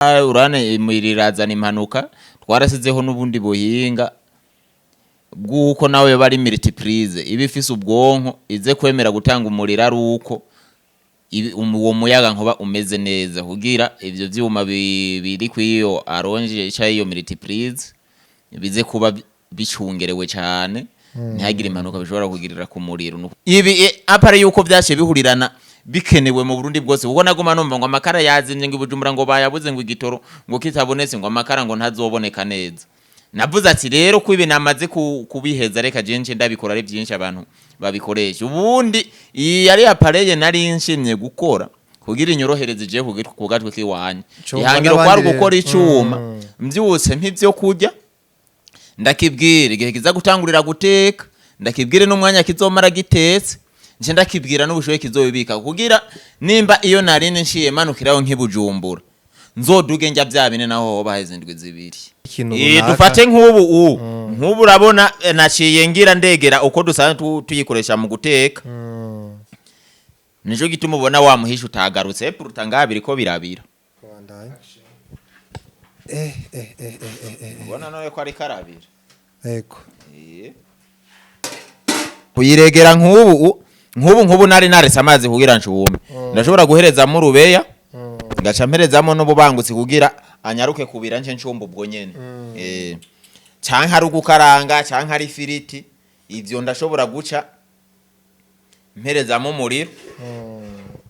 Urane irazana impanuka. Twarasizeho n'ubundi buhinga bw'uko nawe bari multiprise iba ifise ubwonko, ize kwemera gutanga umuriro ari uko uwo muyaga nkuba umeze neza, kugira ivyo vyuma biri kw'iyo rallonge canke iyo multiprise bize kuba bicungerewe cane, ntihagire impanuka bishobora kugirira ku muriro. Ibi apare yuko vyaciye bihurirana bikenewe mu Burundi bwose, kuko naguma numva ngo amakara yazimye, ngo iBujumbura ngo bayabuze, ngo igitoro ngo kitabonetse, ngo amakara ngo ntazoboneka neza. Navuze ati rero ko ibi namaze kubiheza, reka je nce ndabikora ari byinshi, abantu babikoresha. Ubundi iyi yari appareil nari nshimye gukora kugira inyorohereze je ku gatwe kiwanje. Cumva ihangiro n'abandi kwari rero. gukora icuma mbyutse nk'ivyo kurya, ndakibwira igihe kiza gutangurira guteka, ndakibwire n'umwanya kizomara gitetse, nce ndakibwira n'ubushoboye kizobibika, kugira nimba iyo nari nshiye manukiraho nk'iBujumbura, nzoduge njya bya bine naho hoba haheze indwi 2. Ikintu runaka. Dufate nk'ubu nk'ubu urabona, naciye ngira ndegera uko dusanzwe tuyikoresha mu guteka. Nico gituma ubona wa muhisha utagarutse, pourtant ngaha biriko birabira. Kubandanya. Eh eh eh eh eh eh. Ubona none ko ariko arabira. Ego. Kuyiregera nk'ubu nk'ubu nari naretse amazi kugira nshume, ndashobora guherezamo urubeya, ngaca mperezamo n'ububangutsi kugira anyaruke kubira, nce ncumba ubwo nyene. Canke ari ugukaranga canke ari ifiriti, ivyo ndashobora guca mperezamo umuriro.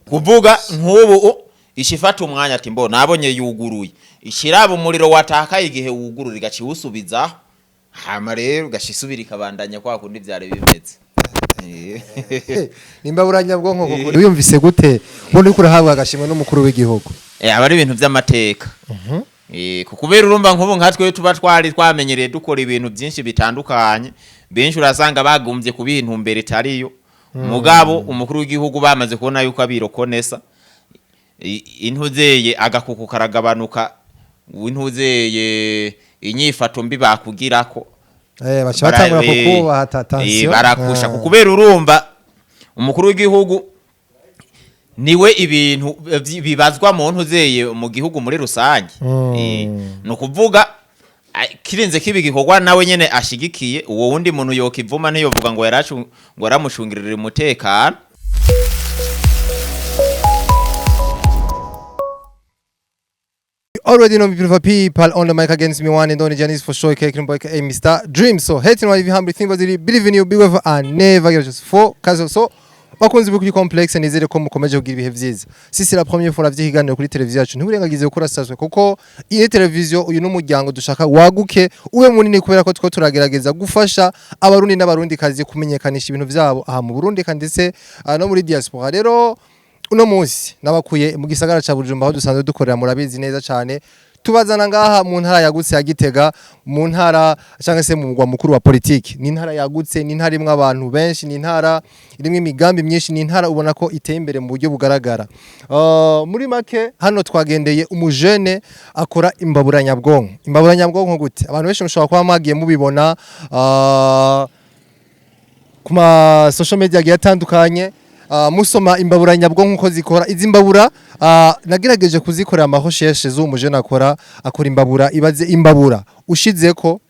Kuvuga nk'ubu ishifata umwanya ati mbo nabonye yuguruye, ishiraba umuriro watakaye igihe wugurura, igaca iwusubizaho, hama rero ugaca isubira ikabandanya kwa kundi vyari bimeze. Nimba buranyabwonko koko, wiyumvise gute ubundi uriko urahabwa agashimwe n'umukuru w'igihugu? Aba ari ibintu vy'amateka. Kubera urumva nk'ubu nka twe tuba twari twamenyereye dukora ibintu byinshi bitandukanye, benshi urasanga bagumbye kubiha intumbero itariyo. Mugabo umukuru w'igihugu bamaze kubona yuko abirokonesa intuzeye agakuku karagabanuka, intuzeye inyifato mbi bakugirako. Baca batangura kukubaha attention. Barakusha kubera urumva umukuru w'igihugu niwe ibintu bibazwa mu ntuzeye mu gihugu muri rusange. Ni ukuvuga kirinze kiba igikorwa nawe nyene ashigikiye, uwo wundi muntu yokivuma ntiyovuga ngo yaracu ngo yaramucungirira umutekano. Already know me, beautiful people. On the mic against me one and only Janice for sure, Cake Boy, aka Mr. Dream. So hating why you humble think was believe in you, be with and never give just four cause. So bakunzi kuri Complex, nizere ko mukomeje kugira ibihe vyiza. Si c'est la première fois ravye ikiganiro kuri televiziyo yacu, ntiwirengagize gukora subscribe, kuko iyi televiziyo, uyu n'umuryango dushaka waguke ube munini, kubera ko two turagerageza gufasha Abarundi n'Abarundi kazi kumenyekanisha ibintu vyabo aha mu Burundi kandi ndetse no muri diaspora. Rero uno munsi nabakuye mu gisagara ca Bujumbura aho dusanzwe dukorera, murabizi neza cyane, tubazana ngaha mu ntara yagutse ya Gitega, mu ntara cyangwa se mu mugwa mukuru wa politiki. Ni intara yagutse, ni intara imwe abantu benshi, ni intara irimwo imigambi myinshi, ni intara ubona ko iteye imbere mu buryo bugaragara. Muri make hano twagendeye umujene akora imbabura nyabwonko. Imbabura nyabwonko gute? Abantu benshi mushobora kuba mwagiye mubibona ku ma social media agiye atandukanye, musoma imbabura nyabwonko uko zikora. Izi mbabura nagerageje kuzikorera ama recherche z'uwo mujene akora imbabura. Ibaze imbabura ushizeko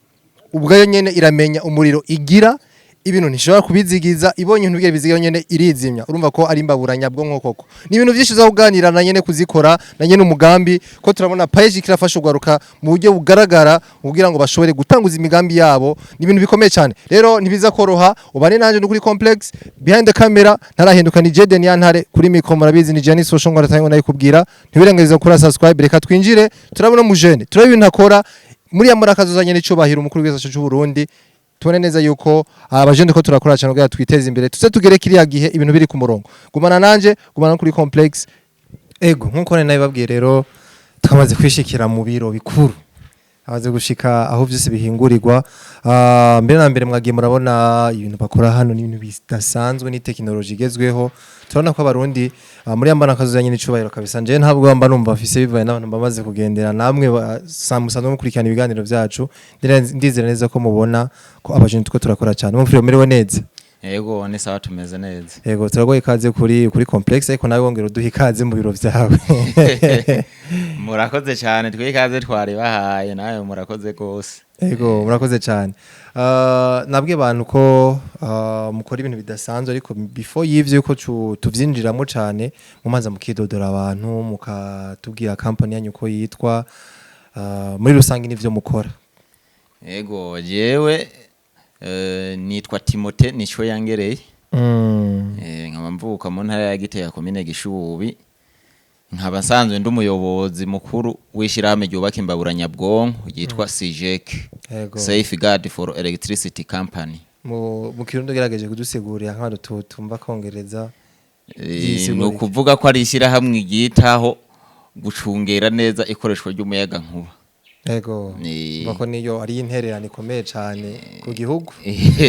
ubwayo nyene iramenya umuriro igira, ibintu ntishobora kubizigiza, ibonye ibintu bigira bizigira nyene irizimya. Urumva ko ari imbabura nyabwonko koko. Ni ibintu byinshi uza kuganira na nyene kuzikora, na nyene umugambi ko turabona PAEEJ kirafasha ugaruka mu buryo bugaragara kugira ngo bashobore gutanguza imigambi yabo. Ni ibintu bikomeye cyane, rero ntibiza koroha. Ubane nanje no kuri Complex. Behind the camera ntarahinduka, ni Jaden Yantare. Kuri micro murabizi ni Janice Social, ngo aratango nayikubwira. Ntibirengagize gukora subscribe. Reka twinjire, turabona mujene, turabona ibintu akora muri ya murakazuzanye n'icubahiro umukuru w'igihugu cy'u Burundi. Tubone neza yuko abajene ko turakora cyane kugira twiteze imbere, tuze tugere kiriya gihe ibintu biri ku murongo. Gumana nanje, gumana kuri Complex. Ego, nkuko nari nabibabwiye rero, twamaze kwishikira mu biro bikuru, amaze gushika aho byose bihingurirwa. Mbere na mbere mwagiye murabona ibintu bakora hano, ni ibintu bidasanzwe, ni tekinoloji igezweho. Turabona ko Abarundi muri yambana akazuzanye n'icubahiro kabisa. Njewe ntabwo mba numva mfise bivaye n'abantu bamaze kugendera namwe musanzwe mukurikirana ibiganiro byacu. Ndizera neza ko mubona ko abajene two turakora cyane. Mumfire, merewe neza? Yego, ni sawa, tumeze neza. Yego, turaguha ikaze kuri complexe, ariko nawe wongera uduha ikaze mu biro vyawe. Murakoze cyane, twikaze twari bahaye nawe, murakoze rwose. Yego, murakoze cyane. Nabwiye abantu ko mukora ibintu bidasanzwe, ariko before y'ivyo yuko tuvyinjiramo cyane, mumanza mukidodora abantu, mukatubwira company yanyu uko yitwa, muri rusange n'ivyo mukora. Yego, jewe nitwa Timote Nico Yangereye. Nkaba mvuka mu ntara ya Gitega, komine Gishubi, nkaba nsanzwe ndi umuyobozi mukuru w'ishyirahamwe ryubaka imbabura nyabwonko ryitwa SIGEC, Safeguard for Electricity Company. Mu Kirundi ugerageje kudusigurira nk'abantu tumva kongereza. Ni ukuvuga ko ari ishyirahamwe ryitaho gucungera neza ikoreshwa ry'umuyagankuba. Bako niyo ari intererano ikomeye cyane ku gihugu.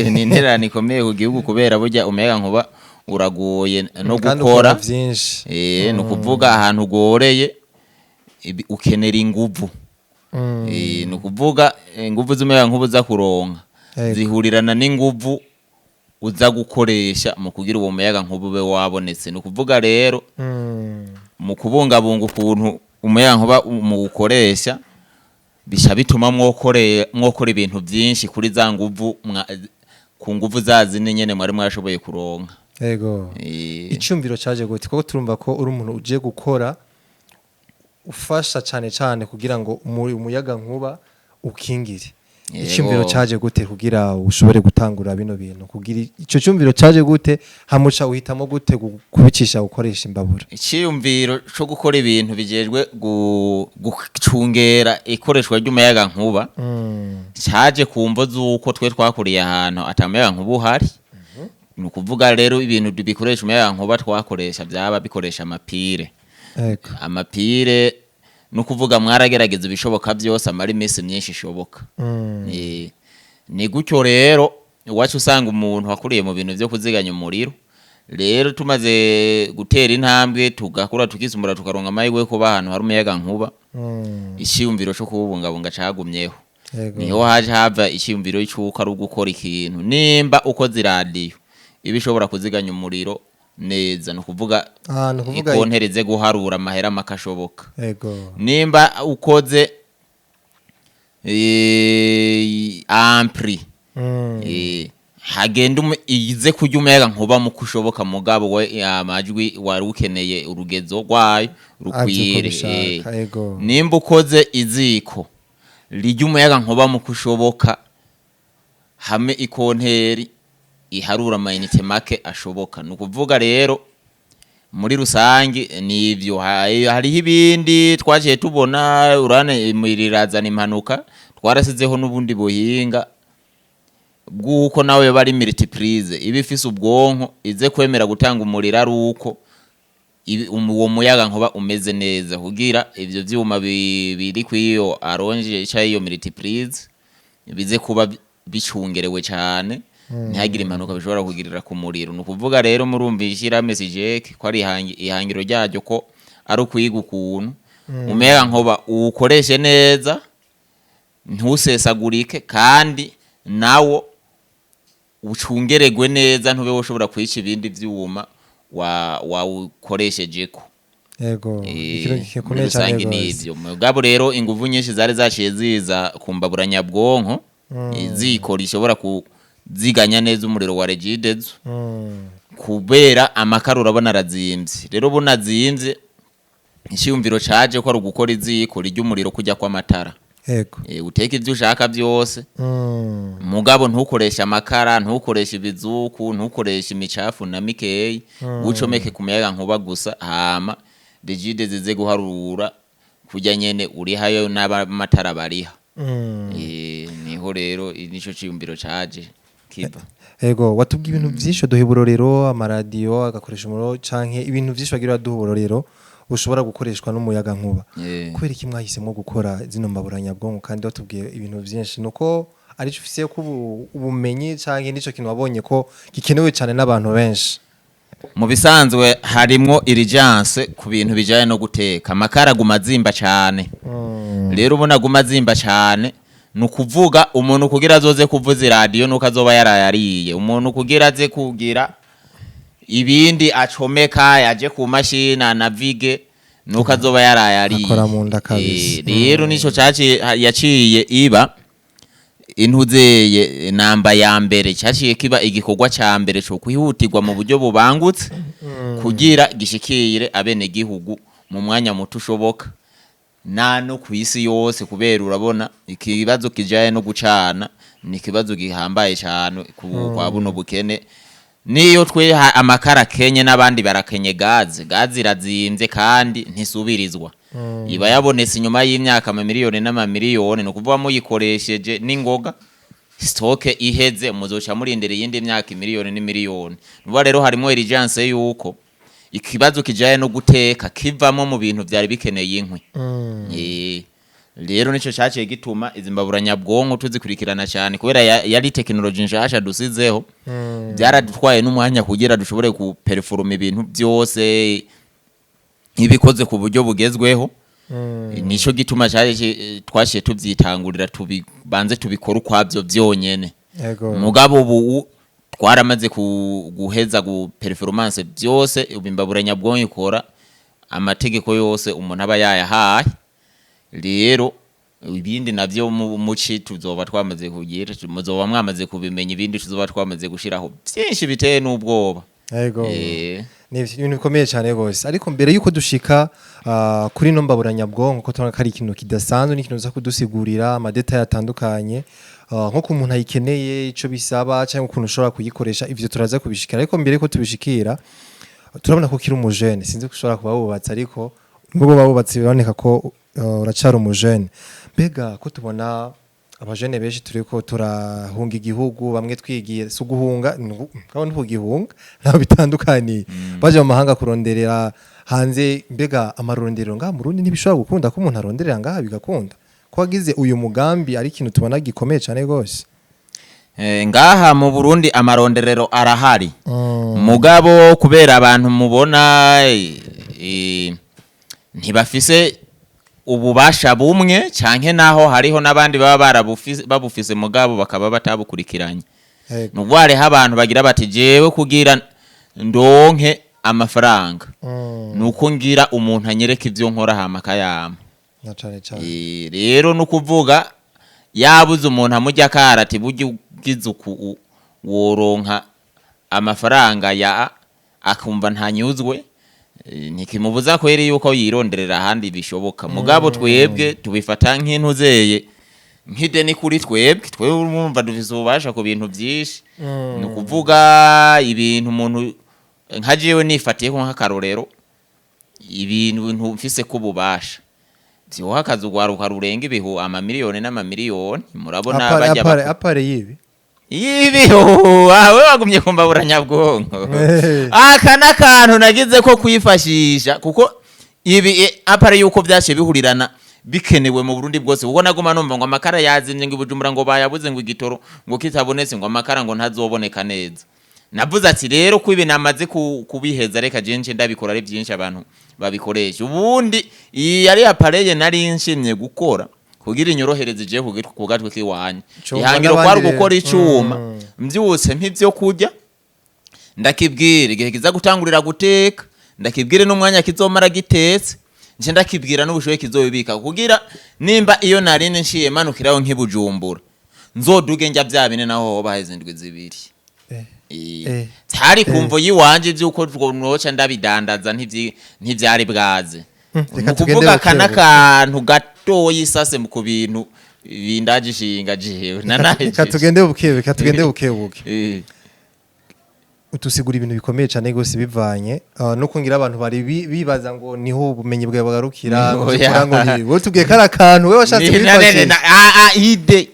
Ni intererano ikomeye ku gihugu, kubera burya umuyagankuba uragoye no Kandi gukora ukora vyinshi. Ni ukuvuga ahantu ugoreye ukenera inguvu. Ni ukuvuga inguvu z'umuyagankuba uza kuronka zihurirana n'inguvu uza gukoresha mu kugira uwo muyagankuba ube wabonetse. Ni ukuvuga rero mu kubungabunga ukuntu umuyagankuba mu gukoresha, bica bituma mwokora ibintu byinshi kuri za nguvu ku nguvu za zindi nyene mwari mwashoboye kuronka. Icyumviro cyaje gute? Kuko turumva ko uri umuntu uje gukora ufasha cyane cyane kugira ngo umuyaga nkuba ukingire. Icyumviro cyaje gute kugira ushobore gutangura bino bintu? Kugira icyo cyumviro cyaje gute, hamuca uhitamo gute kubicisha gukoresha imbabura? Icyiyumviro cyo gukora ibintu bijejwe gucungera ikoreshwa ry'umuyaga nkuba cyaje ku mvo z'uko twe twakuriye ahantu ata muyaga nkuba uhari. Ni ukuvuga rero ibintu bikoresha umuyaga nkuba twakoresha byaba bikoresha amapire. Amapire, ni ukuvuga mwaragerageza ibishoboka byose, amara iminsi myinshi ishoboka. Ni gutyo rero iwacu usanga umuntu wakuriye mu bintu byo kuziganya umuriro. Rero tumaze gutera intambwe, tugakura, tukisumbura, tukaronka amahirwe yo kuba ahantu hari umuyaga nkuba, icyiyumviro cyo kuwubungabunga cagumyeho. Niho haje hava icyiyumviro cy'uko ari ugukora ikintu, nimba ukoze iradiyo iba ishobora kuziganya umuriro neza, ni ukuvuga Ah, ni ukuvuga ikontereze guharura amahera make ashoboka. Nimba ukoze ampli, hagenda ize kurya umuyaga nkuba muko ushoboka, mugabo we amajwi wari ukeneye urugezo rwayo rukwire. Ubishaka. Nimba ukoze iziko rirya umuyaga nkuba muko ushoboka, hamwe ikonteri iharura amayinite make ashoboka. Ni ukuvuga rero muri rusange nivyo. Hariho ibindi twaciye tubona urane rirazana impanuka. Twarasizeho n'ubundi buhinga bw'uko nawe bari multiprise iba ifise ubwonko, ize kwemera gutanga umuriro ari uko uwo muyaga nkuba umeze neza, kugira ivyo vyuma biri kw'iyo rallonge canke iyo multiprise bize kuba bicungerewe cane, ntihagire impanuka bishobora kugirira ku muriro. Ni ukuvuga rero murumva ishyirahamwe SIGEC ko ari ihangiro ryaryo ko ari ukwiga ukuntu umuyaga nkuba uwukoreshe neza, ntusesagurike, kandi nawo ucungeregwe neza, ntube woshobora kwica ibindi vyuma wawukoreshejeko. Ikintu Muri gikomeye cyane rusange rwose. Nivyo. Mugabo rero inguvu nyinshi zari zaciye ziza ku mbabura nyabwonko, iziko rishobora kuziganya neza umuriro wa Regideso, kubera amakara urabona arazimvye. Rero bunazimvye, icyumviro caje ko ari ugukora iziko rirya umuriro kujya kw'amatara. Uteka ivyo ushaka vyose, mugabo ntukoreshe amakara, ntukoreshe ibizuku, ntukoreshe imicafu na mikeyi, ucomeke ku muyaga nkuba gusa, hama Regideso zize guharura kurya nyene urihayo n'abamatara bariha. Niho rero nico ciyumviro caje kiva. Ego, watubwiye ibintu byinshi, duha uburorero, amaradiyo agakoresha umuriro canke ibintu byinshi bagira baduha uburorero ushobora gukoreshwa n'umuyaga nkuba. Kubera iki mwahisemo gukora zino mbabura nyabwonko kandi watubwiye ibintu byinshi? Nuko arico ufise ko ubumenyi canke nico kintu wabonye ko gikenewe cyane n'abantu benshi? Mu bisanzwe harimwo urgence ku bintu bijanye no guteka. Amakara aguma azimba cane. Rero ubona aguma azimba cane. Ni ukuvuga umuntu kugira azoze kuvuza iradiyo nuko azoba yarayariye, umuntu kugira aze kugira ibindi acomeka yaje ku mashini anavige nuko azoba yarayariye. Akora mu nda kabisa. Rero nico caciye yaciye iba intuzeye namba ya mbere, cyaciye kiba igikorwa ca mbere co kwihutirwa mu buryo bubangutse kugira gishikire abenegihugu mu mwanya muto ushoboka na no ku isi yose, kubera urabona ikibazo kijaye no gucana ni ikibazo gihambaye cyane kwa buno bukene. Niyo twe amakara kenye n'abandi barakenye gaze, gaze irazimvye kandi ntisubirizwa, iba yabonetse inyuma y'imyaka amamiliyoni n'amamiliyoni. Ni ukuvuga muyikoresheje n'ingoga, stock iheze muzoca murindira iyindi myaka imiliyoni n'imiliyoni. Nuba rero harimo urgence yuko ikibazo kijaye no guteka kivamo mu bintu vyari bikeneye inkwi. Rero nico caciye gituma izi mbabura nyabwonko tuzikurikirana cyane, kubera yari technology nshasha dusizeho. Byaradutwaye n'umwanya kugira dushobore kuperforma ibintu byose ibikoze ku buryo bugezweho. Nico gituma cyari twaciye tuvyitangurira, tubibanze tubikora ukwavyo vyonyene. Mugabo ubu twaramaze guheza gu performance byose. Ubu imbabura nyabwonko ikora amategeko yose umuntu aba yayahaye. Rero ibindi navyo muci tuzoba twamaze kugira, muzoba mwamaze kubimenya, ibindi tuzoba twamaze gushiraho byinshi biteye n'ubwoba. Ni ibintu bikomeye cyane rwose, ariko mbere yuko dushika kuri ino mbabura nyabwonko, ko tubona ko ari ikintu kidasanzwe, n'ikintu uza kudusigurira ama détails atandukanye, nko ku muntu ayikeneye, ico bisaba cyangwa ukuntu ushobora kuyikoresha, ivyo turaza kubishikira. Ariko mbere yuko tubishikira, turabona ko ukiri umujene. Sinzi ko ushobora kuba wubatse, ariko nubwo uba wubatse biraboneka ko uracara umujene. Mbega ko tubona abajene benshi turiko turahunga igihugu, bamwe twigiye, si uguhunga kabona ntugihunga, ntaho bitandukaniye, baje mu mahanga kuronderera hanze. Mbega amarondero ngaha mu Burundi ntibishobora gukunda ko umuntu aronderera ngaha bigakunda, ko wagize uyu mugambi ari ikintu tubona gikomeye cyane rwose? Ngaha mu Burundi amaronderero arahari, mugabo kubera abantu mubona ntibafise ububasha bumwe, canke naho hariho n'abandi baba barabufise, babufise mugabo bakaba batabukurikiranye. Nubwo hariho abantu bagira bati: "Jewe kugira ndonke amafaranga nuko ngira umuntu anyereka ivyo nkora hama akayampa." Na cane cane. Rero nukuvuga yabuze umuntu amujya akara ati: "Burya ugize uku woronka amafaranga ya", akumva ntanyuzwe. Ntikimubuza kweri yuko yironderera ahandi bishoboka, mugabo twebwe tubifata nk'intuzeye, nk'ideni kuri twebwe. Twebwe urumva dufise ububasha ku bintu byinshi. Ni ukuvuga ibintu umuntu nka jewe nifatiye ko nk'akarorero, ibintu mfise ko ububasha vyoha akazi ugwaruka rurenga ibihu amamiliyoni n'amamiliyoni, murabona bajya À part yibi. Ibihu we wagumye kumbabura nyabwonko. Aka n'akantu nagize ko kwifashisha, kuko ibi à part yuko vyaciye bihurirana bikenewe mu Burundi bwose, kuko naguma numva ngo amakara yazimye, ngo iBujumbura ngo bayabuze, ngo igitoro ngo kitabonetse, ngo amakara ngo ntazoboneka neza. Navuze ati: "Rero ko ibi namaze kubiheza, reka je nce ndabikora ari byinshi abantu babikoresha." Ubundi iyi yari appareil nari nshimye gukora kugira inyorohereze je ku gatwe kiwanje. Cumva Ihangiro n'abandi kwari rero. gukora icuma mbyutse mp'ivyo kurya, ndakibwira igihe kiza gutangurira guteka, ndakibwire n'umwanya kizomara gitetse, nce ndakibwira n'ubushoboye kizobibika, kugira nimba iyo nari nshiye manukiraho nk'iBujumbura nzoduge njya bya bine naho hoba haheze indwi 2. Hari kumvo yiwanje vyuko noca ndabidandaza ntivyari bwaze. Reka Ni tugende ukuvuga aka buke buke. n'akantu gatoyi isase mu ku bintu bindaje ishinga jewe. Reka tugende buke, reka tugende buke buke. Utusigura ibintu bikomeye cyane rwose bivanye no kungira abantu bari bibaza ngo niho ubumenyi bwawe bugarukira, ngo Oya. ukora ngo ni wowe. Tubwiye ko ari akantu wowe washatse kwifashisha. Ide.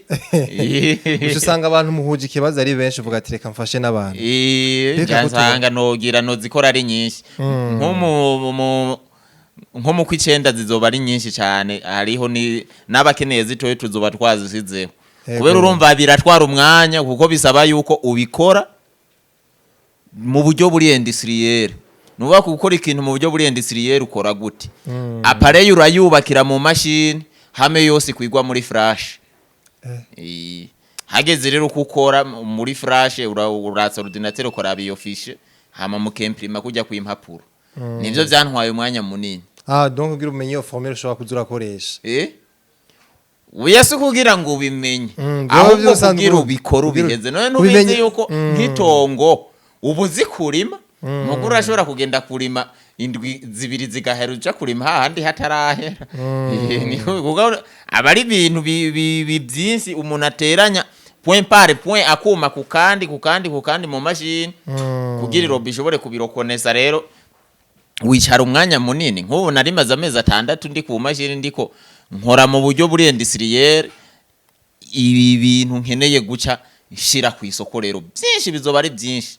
Uca usanga abantu muhuje ikibazo ari benshi, uvuga ati: "Reka mfashe n'abantu." Reka ko Nsanga nogira nozikora ari nyinshi, nko nko mu kw'icenda zizoba ari nyinshi cyane. Hariho ni n'abakeneye zitoye tuzoba twazisizeho. Kubera urumva biratwara umwanya, kuko bisaba yuko ubikora mu buryo buri industriel. Nuba gukora ikintu mu buryo buri industriel, ukora gute? Appareil urayubakira mu mashini hame yose kwigwa muri flash. Hageze rero kukora muri flash, uratsa ordinateur, ukoraba iyo fiche, hama mukemprima kujya ku impapuro. Nivyo vyantwaye umwanya munini. Ah, donc kugira umenye iyo formule ushobora kuza urakoresha. Oya, si kugira ngo ubimenye, vyoba ahubwo vyose kugira ubikore, ubiheze. None ntubizi yuko nk'itongo ubu uzi kurima, muguru urashobora kugenda kurima indwi 2 zigahera, uja kurima hahandi hatarahera. Kuko aba ari ibintu byinshi umuntu ateranya point par point, akuma ku kandi, ku kandi, ku kandi mu mashini, kugira i robot ishobore kubirokonesa. Rero wicara umwanya munini. Nk'ubu nari maze amezi 6 ndi ku mashini, ndiko nkora mu buryo buri industriel ibi bintu nkeneye guca nshira ku isoko. Rero byinshi bizoba ari byinshi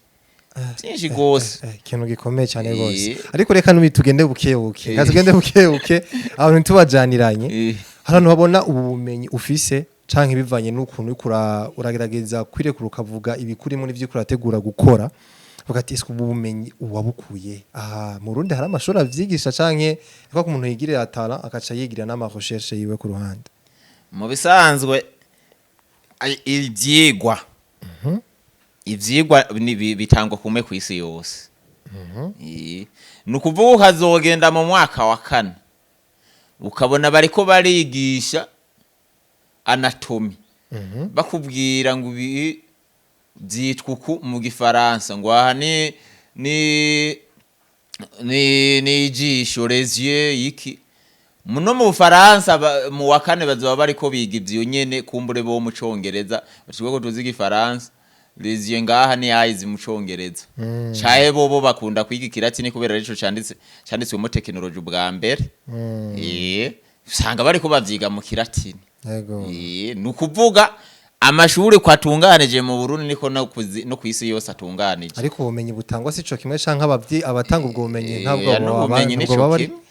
byinshi gose. Ikintu gikomeye cyane rwose. Ariko Ariko reka nubi tugende buke buke, reka tugende buke buke, abantu ntitubajaniranye. Hari abantu babona ubu bumenyi ufise canke bivanye n'ukuntu uriko uragerageza kwirekura, ukavuga ibikurimo n'ivyo uriko urategura gukora, uvuga ati: "Ese ubu bumenyi uwabukuye aha mu Burundi hari amashuri avyigisha, canke ko umuntu yigirira talent akaca yigira n'ama recherche yiwe ku ruhande?" Mu bisanzwe ivyigwa bitangwa kumwe ku isi yose. Ni ukuvuga ukazogenda mu mwaka wa kane, ukabona bariko barigisha anatomie, bakubwira ngo ibi byitwa uku mu gifaransa, ngo aha ni ijisho, les yeux, iki. Muno mu Bufaransa mu wa kane bazoba bariko biga ivyo nyene. Kumbure bo mu Congereza bashobora ko tuzi igifaransa, les yeux ngaha ni eyes mu Congereza. Cahe bobo bakunda kwiga ikilatini kubera arico canditswemo technology ubwa mbere. Usanga bariko bavyiga mu kilatini. Ni ukuvuga amashuri kwatunganije mu Burundi niko no kw'isi yose atunganije. Ariko ubumenyi butangwa sico kimwe, canke abavyi abatanga ubwo bumenyi ntabwo n'ubumenyi ntabwo nico baba ari kimwe.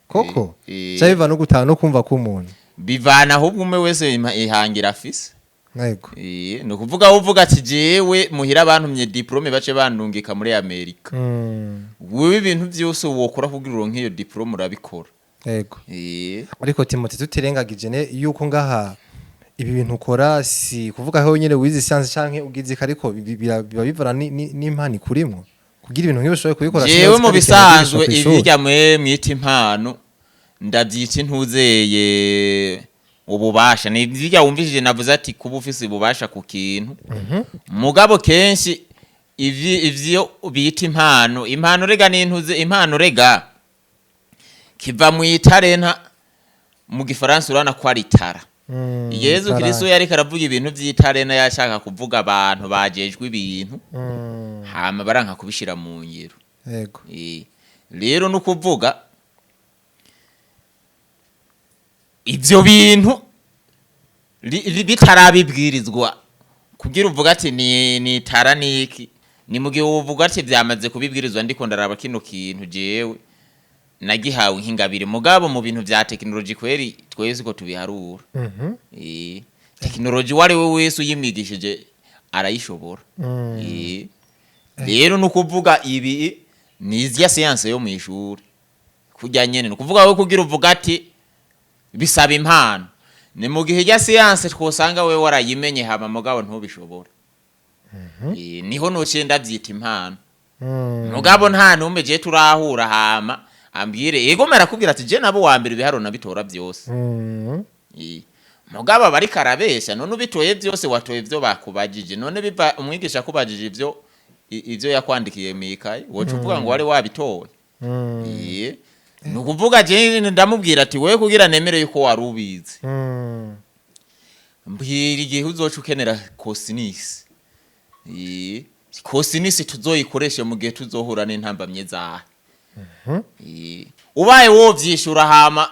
Koko canke biva no gutanga no kumva k'umuntu? Bivana ahubwo umwe wese ihangira afise. Ni ukuvuga aho uvuga ati: "Jewe muhira bantumye diplôme, bace bandungika muri Amerika." Wewe ibintu vyose wokora kugira uronke iyo diplôme urabikora. Ariko Timote, tutirengagije ne yuko ngaha ibi bintu ukora, si kuvuga aho nyene wize science canke ugize, ariko biba bivana n'impano ikurimwo kugira ibintu nk'ibi ushobore kubikora. Jewe Sinzi mu ko ari ikintu bisanzwe wigishwa kw'ishuri. ibirya mwe mwita impano ndabyita intuzeye ububasha. Ni ibirya wumvishije navuze ati kuba ufise ububasha ku kintu. Mugabo kenshi ivyo bita impano, impano rega n'intuze, impano rega kiva mu itarenta. Mu gifaransa urabona ko ari tara. Yezu Tara. Kristo yariko aravuga ibintu vy'itarena, yashaka kuvuga abantu bajejwe ibintu, hama baranka kubishira mu ngiro. Rero no kuvuga ivyo bintu bitarabibwirizwa kugira uvuga ati ni tara niki, ni mu gihe uvuga ati vyamaze kubibwirizwa, ndiko ndaraba kino kintu jewe nagihawe nk'ingabire. Mugabo mu bintu vya tekinoloji kweri twese ko tubiharura. Tekinoloji uwo ari we wese uyimwigishije arayishobora. Rero ni ukuvuga ibi ni izya siyanse yo mu ishuri kurya nyene. Ni ukuvuga we kugira uvuga ati bisaba impano, ni mu gihe irya siyanse twosanga we warayimenye, hama mugabo ntubishobora. Niho nociye ndavyita impano. Mugabo nta numwe je turahura hama ambwire yego marakubwira ati je nabo wa mbere ibiharuro nabitora byose. Mugabo aba ariko arabesha. None ubitoye byose, watoye ibyo bakubajije? None biva umwigisha akubajije ivyo yakwandikiye mw'ikaye, woca uvuga ngo wari wabitoye? Ni ukuvuga je ndamubwira ati: "Wewe kugira nemere yuko wari ubizi, mbwira igihe uzoca ukenera cosinus. Cosinus tuzoyikoreshe mu gihe tuzohura n'intambamye zahe." Ubaye wovyishura hama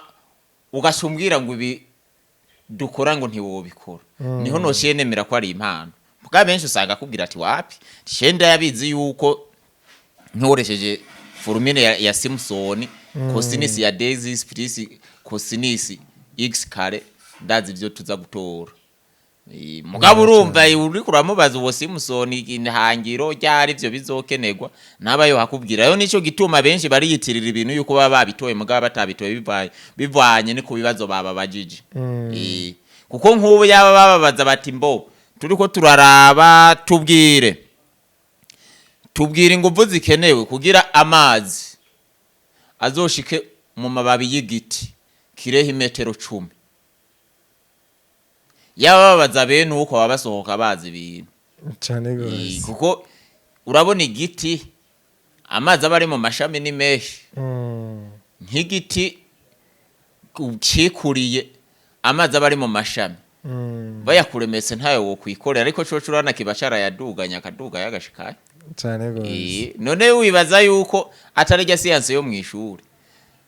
ugaca umbwira ngo ibi dukora ngo ntiwobikora, niho nociye nemera ko ari impano. Bwa benshi usanga akubwira ati: "Wapi, shenda yabizi yuko nkoresheje formule ya Simpson, cosinus ya 2x plus cosinus x carré, ndazi ivyo tuza gutora." Mugabo urumva uriko uramubaza uwo Simpson ihangiro ryari ivyo bizokenerwa, ntaba yo hakubwira. Rero nico gituma benshi bariyitirira ibintu yuko baba babitoye, mugabo batabitoye, bivanye ni ku bibazo bababajije. Kuko nk'ubu yaba bababaza bati mbo turiko turaraba, tubwire inguvu zikenewe kugira amazi azoshike mu mababi y'igiti kireho imetero 10, yaba babaza bene uko baba basohoka bazi ibintu. Cane gose. Kuko urabona igiti, amazi aba ari mu mashami ni menshi. Nk'igiti cikuriye, amazi aba ari mu mashami, bayakuremetse ntayo wokwikorera, ariko coco urabona kiba carayaduganya, akaduga yagashikayo. Cane gose. None wibaza yuko atari rya siyanse yo mw'ishuri?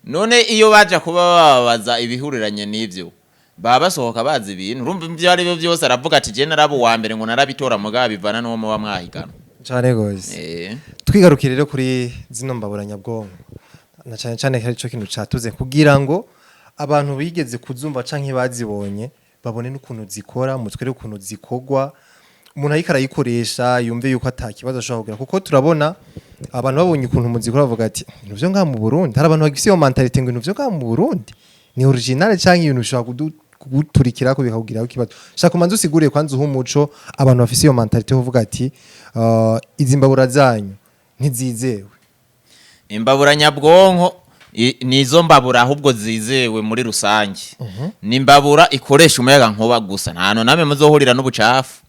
None iyo baja kuba bababaza ibihuriranye n'ivyo, baba basohoka bazi ibintu. Urumva ivyo ari byo byose aravuga ati je naraba uwa mbere, ngo narabitora, mugabo bivana n'uwo muba mwahiganwa. Cane gose. Twigarukire rero kuri zino mbabura nyabwonko, na cyane cyane ko arico kintu catuze kugira ngo abantu bigeze kuzumva canke bazibonye babone n'ukuntu zikora, mutwere ukuntu zikogwa, umuntu ariko arayikoresha yumve yuko ata kibazo ashobora kugira, kuko turabona abantu babonye ukuntu muzikora bavuga ati ibintu vyo ngaha mu Burundi, hari abantu bagifise iyo mentalité ngo ibintu vyo ngaha mu Burundi ni original canke ibintu bishobora kuguturikirako bikakugiraho ikibazo. Shaka umanze usiguriye kwanza, uha umuco abantu bafise iyo mentalité yo kuvuga ati izi mbabura zanyu ntizizewe. Imbabura nyabwonko nizo mbabura ahubwo zizewe muri rusange. Ni imbabura ikoresha umuyaga nkuba gusa, nta hantu namwe muzohurira n'ubucafu.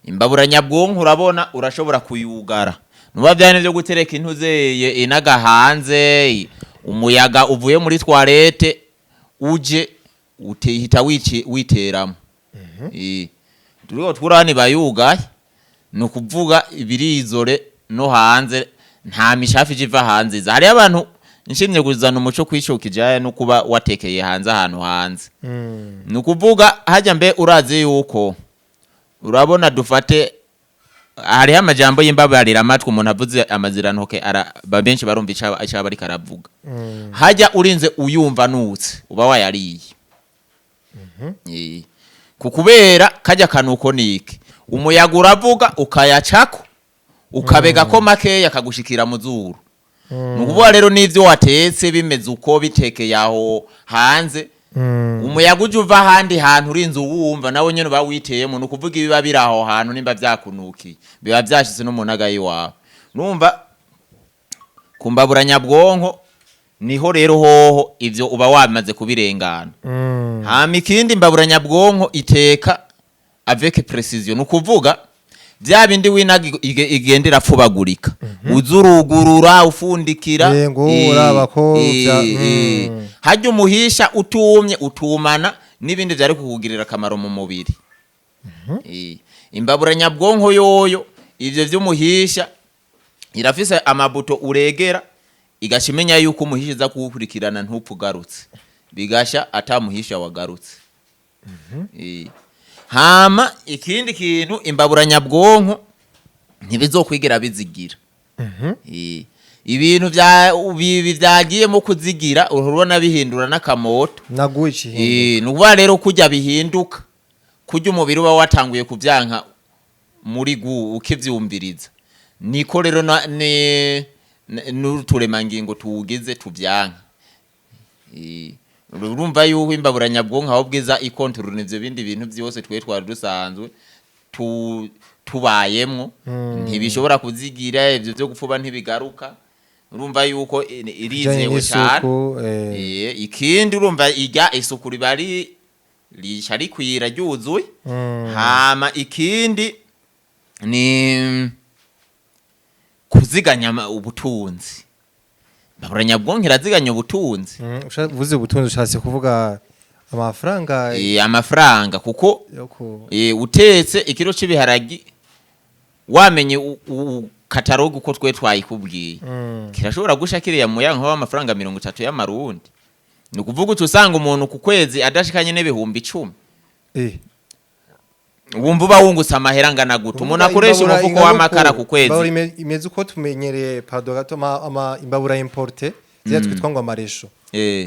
Imbabura nyabwonko urabona urashobora kuyugara, nuba byane byo gutereka intuzeye inaga hanze, umuyaga uvuye muri toilette uje utehita witeramo. Turiho turani bayugaye, ni ukuvuga ibirizore no hanze nta mishafu ije iva hanze iza. Hariyo abantu nshimye kuzana umuco kw'ico kijanye no kuba watekeye hanze, ahantu hanze. Ni ukuvuga hajya mbe urazi yuko urabona, dufate hariho amajambo y'imbabarira amatwi, umuntu avuze amazirantoke benshi barumva ico aba ariko aravuga. Hajya urinze uyumva nutse uba wayariye. Kukubera kajya kanuko niki, umuyaga uravuga ukayacako, ukabega ko makeya akagushikira mu zuru. Ni ukuvuga rero n'ivyo watetse bimeze uko bitekeye aho hanze, umuyaga uje uva ahandi hantu urinze uwumva, nawe nyene uba witeyemo. Ni ukuvuga ibiba biri aho hantu nimba vyakunukiye biba vyashitse no mu ntaga y'iwawe. Numva ku mbabura nyabwonko niho rero hoho ivyo uba wamaze kubirengana. Hama ikindi, imbabura nyabwonko iteka avec précision, ni ukuvuga bya bindi winaga igenda irapfubagurika, uzurugurura ufundikira. Ngo uraba ko Harya umuhisha utumye utumana n'ibindi vyari kukugirira akamaro mu mubiri. Imbabura nyabwonko yoyo ivyo vy'umuhisha irafise amabuto uregera, igaca imenya yuko umuhisha iza kuwukurikirana ntupfe ugarutse, bigasha atamuhisha wagarutse. Hama ikindi kintu, imbabura nyabwonko ntibizokwigira bizigira. Ibintu vya ibi vyagiyemo kuzigira, urabona bihindura n'akamoto. Naguye ikihinduka. Ni ukuvuga rero kurya bihinduka, kurya umubiri uba watanguye kuvyanka muri gu ukivyumviriza, niko rero n'uturemangingo tuwugize tuvyanka. Urumva yuko imbabura nyabwonko aho bwiza ikontorora ivyo bindi bintu vyose twe twari dusanzwe tubayemwo, ntibishobora kuzigira ivyo vyo gupfuba, ntibigaruka. Urumva yuko bijanye irizewe cane. N'isuku. Ikindi urumva irya isuku riba rica rikwira ryuzuye. Hama ikindi ni kuziganya ubutunzi. Imbabura nyabwonko iraziganya ubutunzi. Uvuze ubutunzi ushatse kuvuga amafaranga? Amafaranga kuko yo ku utetse ikiro c'ibiharagi wamenye catalogue uko twe twayikubwiye, kirashobora gusha kiriya muya nka w'amafaranga 30 y'amarundi. Ni ukuvuga uca usanga umuntu ku kwezi adashikanye n'10,000. Wumva uba wungutse amahera angana gute umuntu akoresha Imbabura umufuko ingana w'amakara uku, ku kwezi? Imbabura imeze uko tumenyereye, pardon gato, ama imbabura importées ziriya twitwa ngo ama réchaud,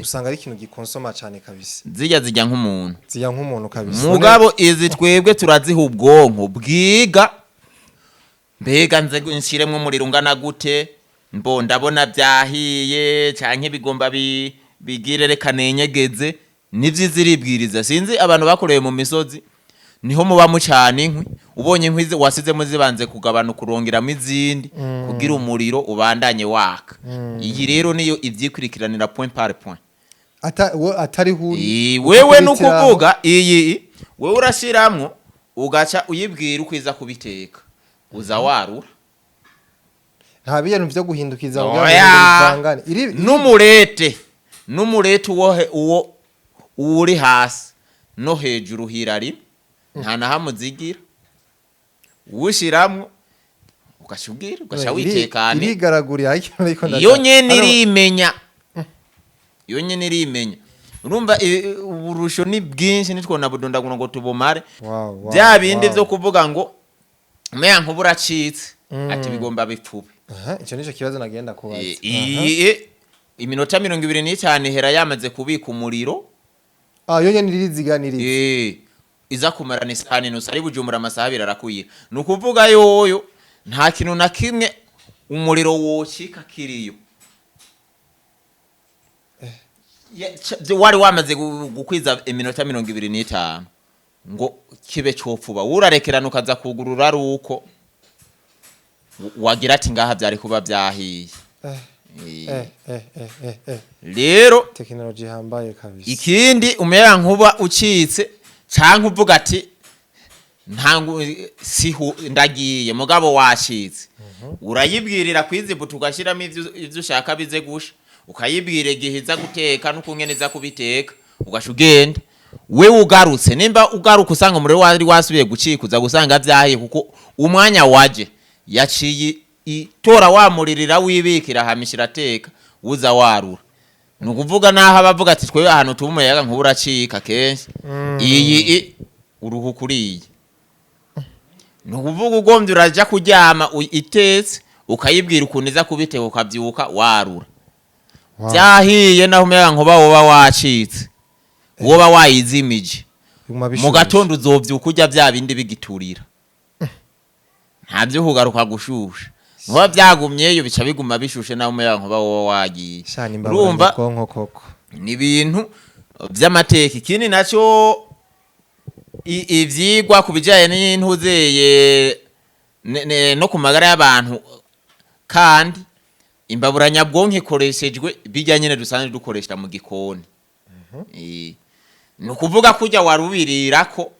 usanga ari ikintu gikonsoma cyane kabisa. Zijya zijya nk'umuntu. Zijya nk'umuntu kabisa. Mugabo izi twebwe turaziha ubwonko bwiga, mbega nze nshiremwo umuriro ungana gute, mbo ndabona byahiye canke bigomba bigire, reka nenyegeze. Nivyo iribwiriza. Sinzi abantu bakorewe mu misozi, niho muba mucana inkwi, ubonye inkwi wasizemo zibanze kugabanuka, urongeramo izindi kugira umuriro ubandanye waka. Iyi rero niyo ivyikurikiranira point par point. Atari huri. Wewe ukubitira. Nukuvuga iyi wewe urashiramwo, ugaca uyibwira uko iza kubiteka, uza warura. Nta bintu vyo guhindukiza kugira ngo Oya. bivangane. N'umurete uwo uri hasi no hejuru hira rimwe, nta na hamwe uzigira uwushiramwo, ugaca ubwira, ugaca witekane. Irigaragurira ariko Iyo nyene irimenya, iyo nyene irimenya. Urumva uburusho ni bwinshi, nitwona budondagura ngo tubumare. Bya bindi vyo kuvuga ngo umuyaga nkuba uracitse, ati bigomba bipfube. Aha, ico nico kibazo nagenda kubaza. Iyi iminota 25 ihera yamaze kubika umuriro. Ah, yo nyene iriziganiriza. Iza kumarana isaha n'inusu, ari Bujumbura amasaha 2 arakwiye. Ni ukuvuga yoyo nta kintu na kimwe umuriro wocika kiriyo. Wari wamaze gukwiza iminota 25 ngo kibe copfuba, urarekerana ukaza kugurura ari uko wagira ati ngaha vyari kuba vyahiye. Rero Tekinoloji ihambaye kabisa. Ikindi, umuyaga nkuba ucitse canke uvuga ati ntangu sihu ndagiye, mugabo wacitse, urayibwirira kwizibuta, ugashyiramo ivyo ushaka bize gusha, ukayibwira igihe iza guteka n'ukungene iza kubiteka, ugasha ugenda. Wewe ugarutse, nimba ugaruka usanga umuriro wari wasubiye gucika, uza gusanga vyahiye, kuko umwanya waje yaciye itora wamuririra wibikira, hamisha irateka, uza warura. Ni ukuvuga naho abavuga ati twebwe ahantu tuba umuyaga nkuba uracika kenshi, iyi uruhu kuriyi. Ni ukuvuga ugombye uraja kuryama itetse, ukayibwira ukuntu iza kubiteka, ukabyuka warura. Byahiye, naho umuyaga nkuba woba wacitse, woba wayizimije, Biguma mu bishushe. gatondo uzovyuka urya bya bindi bigiturira, nta byo kugaruka gushusha. Nkuba byagumyeyo, bica biguma bishushe naho umuyaga nkuba woba wagiye. Shana imbabura Urumva nyabwonko koko. ni ibintu vy'amateka. Ikindi nacyo, ivyigwa ku bijanye n'intuzeye no ku magara y'abantu, kandi imbabura nyabwonko ikoreshejwe bijya nyene dusanzwe dukoresha mu gikoni. Ni ukuvuga kurya warubirirako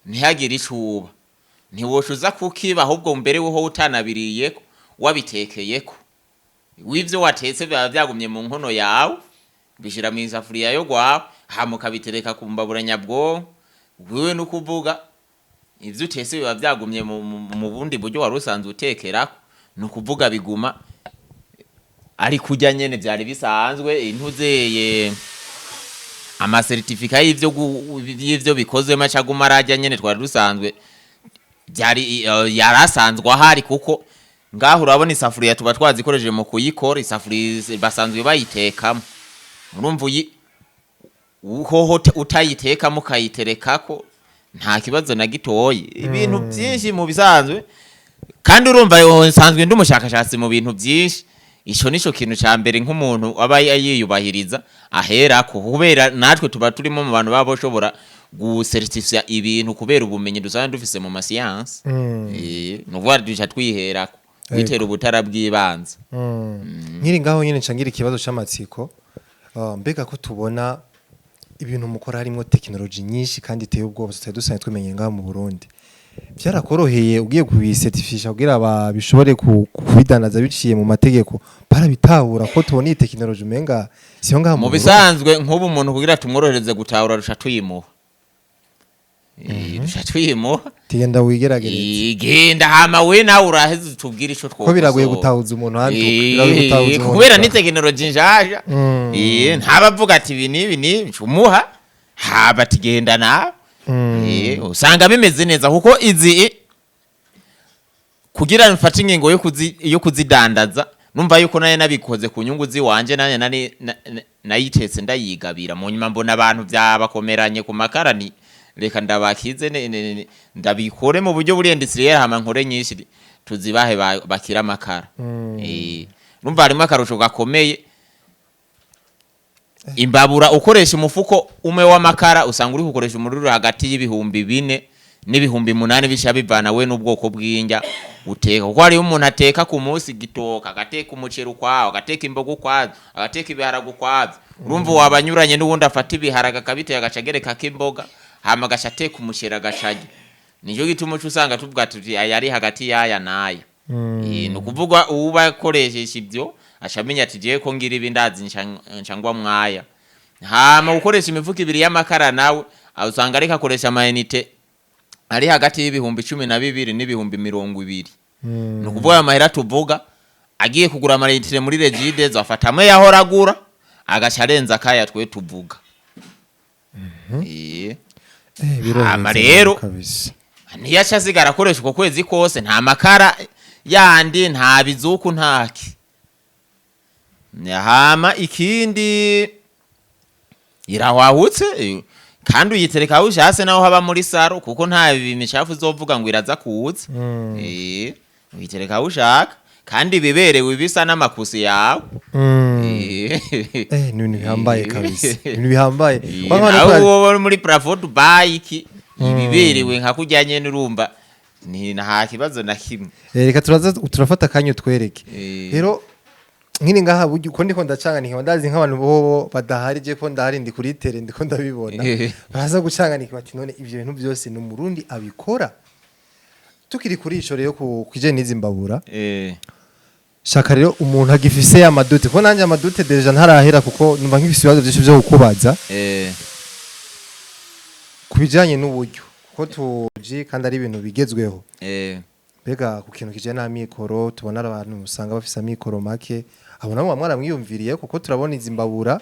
ntihagire icuba, ntiwosha kukiba, ahubwo mbere woho utanabiriyeko wabitekeyeko, w'ivyo watetse biba byagumye mu nkono yawe, bishira mu isafuriya yo gwawe, hama ukabitereka ku mbabura nyabwonko. Wewe no kuvuga ivyo utetse biba byagumye mu bundi buryo wari usanzwe utekerako. Ni ukuvuga biguma ari kurya nyene vyari bisanzwe. Intuzeye amasertifika y'ivyo bikozwemo acaguma ararya nyene twari dusanzwe, byari yarasanzwe ahari, kuko ngaho urabona isafuriya tuba twazikoresheje mu kuyikora, isafuriya basanzwe bayitekamo. Urumva uyi hoho utayitekamo ukayiterekako nta kibazo na gitoyi. Ibintu byinshi mu bisanzwe, kandi urumva yo nsanzwe ndi umushakashatsi mu bintu byinshi, ico nico kintu ca mbere nk'umuntu aba yiyubahiriza aherako, kubera natwe tuba turimo mu bantu baba bashobora gucertifia ibintu kubera ubumenyi dusanzwe dufise mu masiyansi. Ni ukuvuga duca twiherako witera ubutara bw'ibanze. Nkiri ngaho nyine nca ngira ikibazo c'amatsiko. Mbega ko tubona ibintu mukora harimo tekinoloji nyinshi kandi iteye ubwoba tutari dusanzwe tumenye ngaho mu Burundi, byarakoroheye ugiye kubicertifisha kugira babishobore kubidandaza biciye mu mategeko? Barabitahura ko tubona iyi tekinoloji umenga siyo ngaho mu Mu Burundi? bisanzwe nk'ubu umuntu kugira tumworohereze gutahura, rusha tuyimuha. Rusha tuyimuha. Tugenda wigeragereze. Genda, hama we nawe uraheze utubwire ico Ko biragoye twokosora. gutahuza umuntu hantu, biragoye gutahuza umuntu. Kubera ni tekinoloji nshasha. Ntabavuga ati ibi n'ibi n'ibi, umuha haba ati genda nawe. Usanga bimeze neza, kuko izi kugira mfate ingingo yo kuzidandaza, numva yuko naye nabikoze ku nyungu ziwanje, nanye nari nayitetse ndayigabira. Mu nyuma mbona abantu byabakomeranye ku makara, ni reka ndabakize ndabikore mu buryo buri industriel, hama nkore nyinshi tuzibahe bakira amakara. Numva harimo akarusho gakomeye. Imbabura ukoresha umufuko umwe w'amakara, usanga uri gukoresha umuriro uri hagati y'4,000 n'8,000, bisha bivana we n'ubwoko bw'indya uteka, kuko hariho umuntu ateka ku munsi gitoka, agateka umuceri ukwawo, agateka imboga ukwazo, agateka ibiharage ukwavyo. Urumva wabanyuranye n'uwundi afata ibiharage akabiteka, agaca agerekako imboga, hama agaca ateka umuceri agacarya. Nicyo gituma uca usanga tuvuga tuti aya ari hagati y'aya n'aya. Ni ukuvuga uwuba akoresheje ibyo aca amenya ati jewe ko ngira ibi, ndazi nca ngwa mwaya. Hama gukoresha imifuko ibiri y'amakara nawe aho usanga ariko akoresha ama unités ari hagati y'12,000 n'20,000. Ni ukuvuga ayo mahera tuvuga, agiye kugura ama unités muri Regideso, afata amwe yahora agura, agaca arenza akaya twe tuvuga. Birorohereza Hama rero kabisa. Ntiyaca asigara akoresha uko kwezi kose, nta makara yandi, nta bizuku, ntaki. Hama ikindi, irahwahutse, kandi uyitereka aho ushatse, naho haba muri salon, kuko nta micafu uzovuga ngo iraza kuza. Uyitereka aho ushaka, kandi biberewe, ibisa n'amakusi yawe. Ni ibintu bihambaye kabisa, ibintu bihambaye. Kwa Nawe wowe muri plafond Dubai iki ibiberewe nka kurya nyene, urumva ni nta kibazo na kimwe. Reka turaza turafata akanya utwereke. Rero nkiri ngaha, burya uko ndiko ndacanganikwa, ndazi nk'abantu bobo badahari, je ko ndahari, ndi kuri terrain, ndiko ndabibona, baraza gucanganikwa bati: "None ivyo bintu byose ni Umurundi abikora?" Tukiri kuri ico rero, ku kijanye n'izi mbabura, shaka rero umuntu agifise ama doutes, kuko nanjye ama doutes déjà ntarahera, kuko numva nk'ifise ibibazo byinshi byo kukubaza ku bijanye n'uburyo, kuko tuji kandi ari ibintu bigezweho. Mbega ku kintu kijanye n'amikoro, tubona abantu usanga bafise amikoro make, abo nabo mwaramwiyumviriye? Kuko turabona izi mbabura,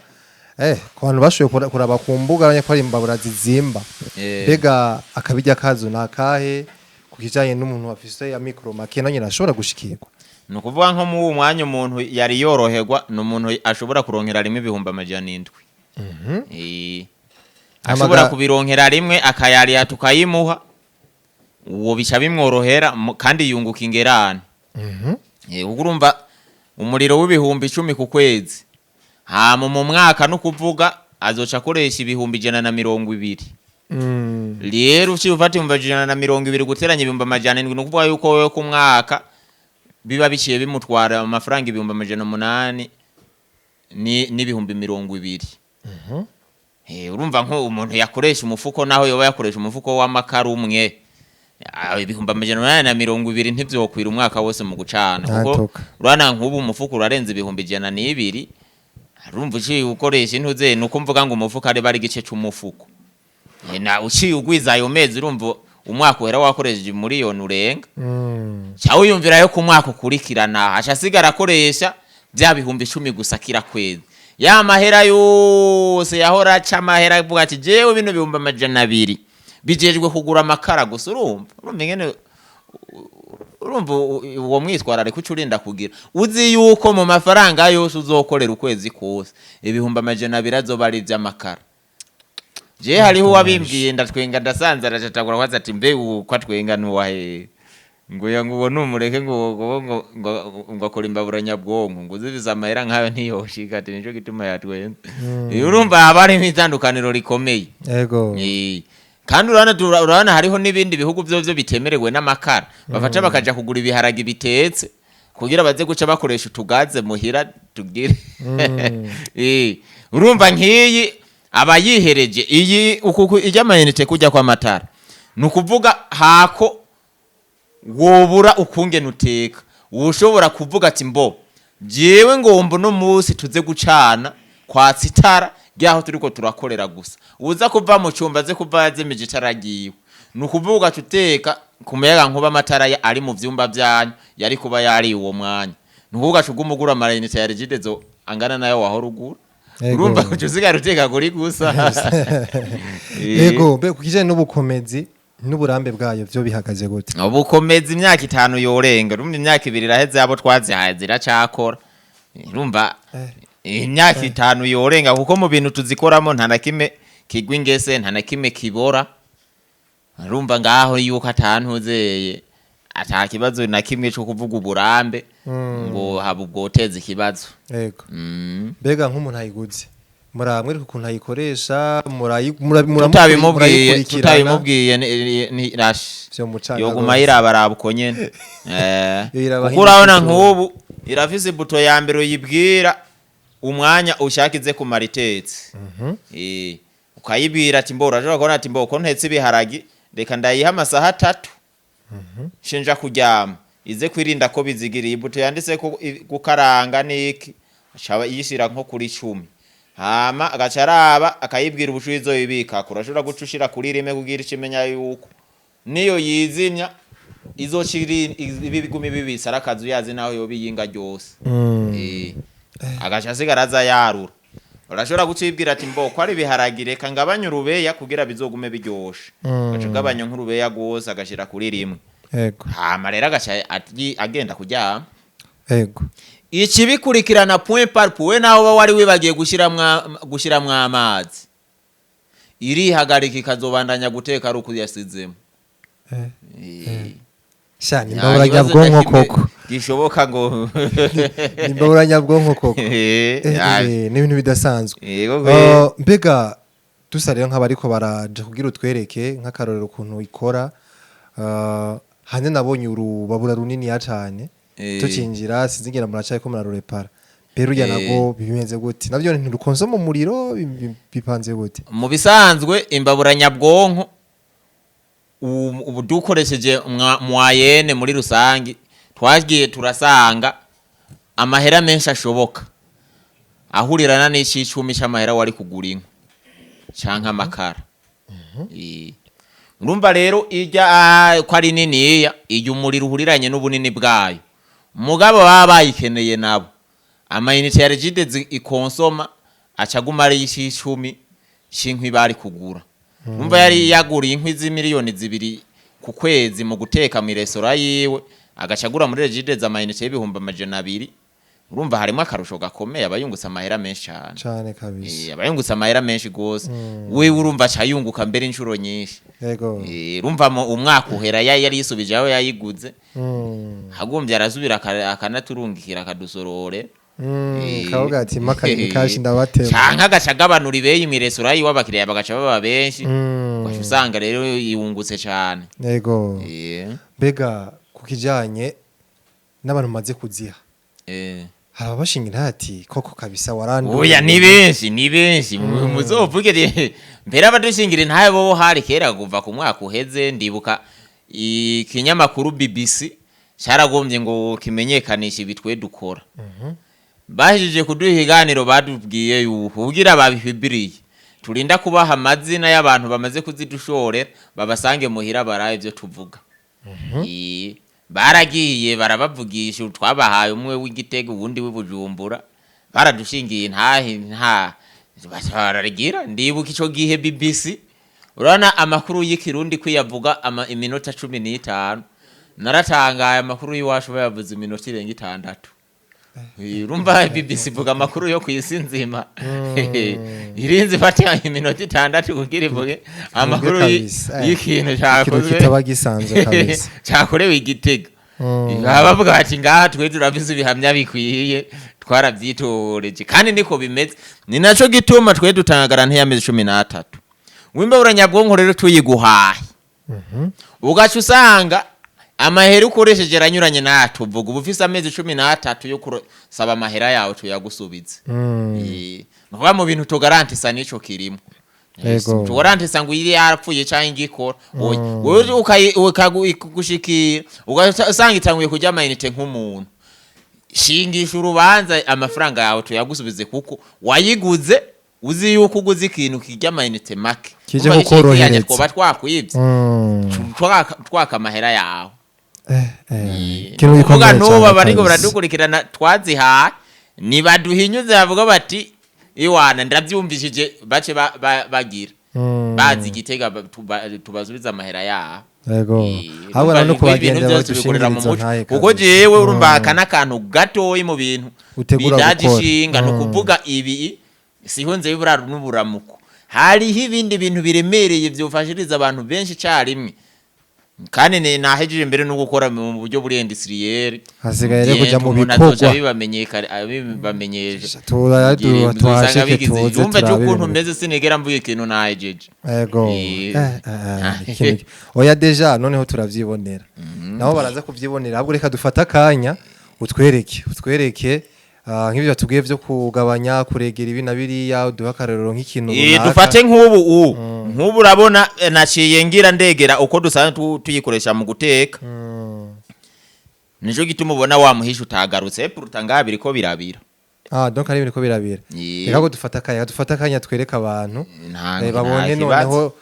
ku bantu bashoboye kuraba ku mbuga, urabona ko ari imbabura zizimba. Mbega akabirya kazo ni akahe ku kijanye n'umuntu afise amikoro make, nawe nyene ashobora gushikirwa? Ni ukuvuga nko muri uwo mwanya umuntu yari yoroherwa ni umuntu ashobora kuronkera rimwe 700,000. Ashobora kubironkera rimwe, akayariha tukayimuha, uwo bica bimworohera, kandi yunguka ingerane. Ubwo urumva umuriro w'10,000 ku kwezi, hama mu mwaka no kuvuga azoca akoresha 120,000. Rero uciye ufata 120,000 guteranya 700,000, ni ukuvuga yuko wewe ku mwaka biba biciye bimutwara amafaranga 820,000. Urumva nko umuntu yakoresha umufuko, naho yoba yakoresha umufuko w'amakara umwe, 820,000 ntivyokwira umwaka wose mu gucana, kuko Ntatoka. urabona nk'ubu umufuko urarenze 102,000. Urumva uciye ukoresha intuze, nuko mvuga ngo umufuko ari bari igice c'umufuko. Na uciye ugwiza ayo mezi, urumva umwaka uhera wakoresheje miliyoni urenga. Cyawe wiyumvira yo ku mwaka ukurikirana aca asigara akoresha bya 10,000 gusa kira kwezi, ya mahera yose yahora aca amahera avuga ati: "Jewe bino 200,000 bijejwe kugura amakara gusa." Urumva ingene, urumva uwo mwitwarariko uca urinda kugira uzi yuko mu mafaranga yose uzokorera ukwezi kose, 200,000 azoba ari ivy'amakara. Je hariho uwabimbwiye ndatwenga, ndasanze aracatagura kwaza ati: "Mbe ubu ko atwenga nuwahe?" Ngo ya, ngo uwo numureke, ngo ngo ngo ngo ngo akora imbabura nyabwonko, ngo uzivize amahera nkayo ntiyoshika, ati nico gituma yatwenze. Urumva haba harimo itandukaniro rikomeye. Kandi urabona urabona hariho n'ibindi bihugu vyovyo bitemerewe n'amakara, bafata bakaja kugura ibiharage bitetse kugira baze guca bakoresha utugaze muhira tugire. Urumva nk'iyi aba yihereje iyi uku ijya ama unités kujya kw'amatara, ni ukuvuga hako wobura ukungene uteka, ushobora kuvuga ati: "Mbo jewe ngomba uno munsi tuze gucana kwatsa itara ryaho turiko turakorera gusa, uza kuva mu cumba aze kuva yazimije itara ryiwe." Ni ukuvuga ugaca uteka ku muyaga nkuba, amatara ari mu vyumba vyanyu yari kuba yari uwo mwanya, ni ukuvuga ugaca uguma ugura ama unités ya Regideso angana nayo wahora ugura. Urumva uca usigara uteka kuri gusa. Ego, mbe ku kijanye n'ubukomezi n'uburambe bwayo byo bihagaze gute? Ubukomezi, imyaka 5 yorenga. Urumva imyaka 2 iraheze, abo twazihaye ziracakora. Urumva imyaka 5 yorenga, kuko mu bintu tuzikoramo nta na kimwe kigwa ingese, nta na kimwe kibora. Urumva ngaho yuko atantuzeye, ata kibazo na kimwe cyo kuvuga uburambe ngo haba ubwoteza ikibazo. Ego. Mbega nk'umuntu ayiguze Muramwereka ukuntu ayikoresha, Tutabimubwiye, murayikurikirana? tutabimubwiye ni rash Vyo mucanga yoguma gose. yirabaraba uko nyene. Yo iraba Kuko urabona nk'igiti. Nk'ubu irafise ibuto ya mbere uyibwira umwanya ushaka ize kumara itetse. Ukayibwira ati mbo, urashobora kubona ati mbo, ko ntetse ibiharagi, reka ndayiha amasaha 3 shinja kuryama, ize kwirinda ko bizigiriye. Ibuto yanditse ko gukaranga niki, aca yishira nko kuri 10, hama agaca araba akayibwira ubushuhe izoyibikako. Urashobora guca ushira kuri rimwe kugira ico imenya yuko niyo yizimya izoca ibiguma ibibitse ari akazu yazi naho yoba iyinga ryose. Agaca asigara aza yarura. Urashobora guca uyibwira ati mbo, ko ari ibiharagi, reka ngabanye urubeya kugira bizogume biryoshe. Agaca ugabanya nk'urubeya rwose, agashira kuri rimwe. Hama rero agaca agenda kuryama. Ikibikurikirana point par point, naho uba wari wibagiye gushiramwo amazi, irihagarika ikazobandanya guteka ari uko uyasizemo. Sha, ni Nta imbabura kibazo nyabwonko na kimwe koko. gishoboka ngo Ni imbabura nyabwonko koko. Ni ibintu bidasanzwe. Yego kwe. Mbega dusa rero nk'abariko baraja kugira utwereke nk'akarorero ukuntu ikora. Hanze nabonye urubabura runiniya cane. Tucinjira sinzi muracariko murarurepara mbere urya. Nago bimeze gute? Navyo ntirukonsoma umuriro? Bipanze gute? Mu bisanzwe imbabura nyabwonko ubu dukoresheje moyenne muri rusangi, twagiye turasanga amahera menshi ashoboka ahurirana n'icicumi c'amahera wari kugura inkwi canke amakara. Urumva rero irya ko ari niniya, irya umuriro uhuriranye n'ubunini bwayo. Mugabo baba bayikeneye nabo, ama unités ya Regideso ikonsoma aca aguma ari icicumi c'inkwi bari kugura. Umva, yari yaguriye inkwi z'imiliyoni 2 ku kwezi mu guteka mu resitora yiwe, agaca agura muri Regideso ama unités y'200,000. Urumva harimo akarusho gakomeye, aba yungutse amahera menshi cane. Cane kabisa. Aba yungutse amahera menshi gose. Wewe urumva aca yunguka mbere inshuro nyinshi. Urumva mu umwaka uhera yari yisubije aho yayiguze. Hagombye arasubira akanaturungikira akadusorore. Kavuga ati maka kashi ndabatema. Canke agaca agabanura ibeyi mw'iresitora yiwe, abakiriya bagaca baba benshi. Ugaca usanga rero yungutse cane. Mbega ku kijanye n'abantu maze kuziha, hari ababashinga intati koko kabisa waranduye? Oya, ni benshi, ni benshi. Muzovuge mbere abadushingira intahe bo hari kera kuva ku mwaka uheze. Ndibuka ikinyamakuru BBC cyaragombye ngo kimenyekanishe ibi twe dukora. Bahejeje kuduha ibiganiro, badubwiye yuko kugira babihibiriye turinda kubaha amazina y'abantu bamaze kuzidushorera, babasange muhira baraye ibyo tuvuga. Baragiye barabavugisha. Twabahaye umwe w'Igitega, uwundi w'Ibujumbura, baradushingiye intahe nta baragira. Ndibuka ico gihe BBC, urabona amakuru y'ikirundi kwiyavuga iminota 15, naratangaye, amakuru y'iwacu bayavuze iminota irenga 6. Urumva BBC ivuga amakuru yo kw'isi nzima, irinze ifata iminota 6 kugira ivuge amakuru Kabisa, y'ikintu ikintu cakozwe kitaba gisanzwe kabisa. Cakorewe Igitega. Baba bavuga bati ngaha twe turafise ibihamya bikwiye, twaravyitoreje kandi niko bimeze. Ni naco gituma twe dutanga garantie y'amezi 13. W'imbabura nyabwonko rero tuyiguhaye, ugaca usanga amahera ukoresheje aranyuranye natuvuga, uba ufise amezi 13 yo kurasaba amahera yawe tuyagusubize. Ni ukuvuga mu bintu tugarantisa nico kirimo. Tugarantisa ngo iri yarapfuye canke igikora. Oya, wewe ukagushikira ugasanga itanguye kurya ama unités nk'umuntu, shingisha urubanza, amafaranga yawe tuyagusubize, kuko wayiguze uzi yuko uguze ikintu kirya ama unités make. Kije Urumva kukorohereza. icyo twoba twakwivye, twaka amahera yawe. Ikintu Kuvuga gikomeye n'ubu cyane abariko kabisa. baradukurikirana twazihaye, nibaduhinyuze bavuga bati iwana ndavyumvishije, bace bagira bazi Igitega, tubasubize amahera yabo. Ahubwo Urumva no ibintu kubagendera byose tubikorera mu badushingira izo muco, ntahe kuko kabisa. jewe urumva aka n'akantu gatoyi mu bintu Utegura bidaje gukora. ishinga. Ni ukuvuga ibi siho nze y'uburaro n'uburamuko, hariho ibindi bintu biremereye vyofashiriza abantu benshi icarimwe. Kandi ni nahejeje mbere no gukora mu buryo buri industriel. Hasigaye rero kuja mu Umuntu bikorwa. azoca abibamenyesha. Tuhashike tuze Yumva turabe ukuntu ibintu. meze, sinigera mvuga ikintu nahejeje. Ego. Oya, déjà noneho turavyibonera. Nabo baraza kuvyibonera. Ahubwo reka dufate akanya utwereke nk'ibyo batubwiye vyo kugabanya, kuregera ibi na biriya, uduhe akarorero nk'ikintu runaka. Dufate nk'ubu nk'ubu urabona, naciye ngira ndegera uko dusanzwe tuyikoresha mu guteka. Nico gituma ubona wa muhisha utagarutse, pourtant ngaha biriko birabira. Ah, donc ari ibintu ko birabira. Reka ko dufate akanya twereke abantu Nta babone nta kibazo. Noneho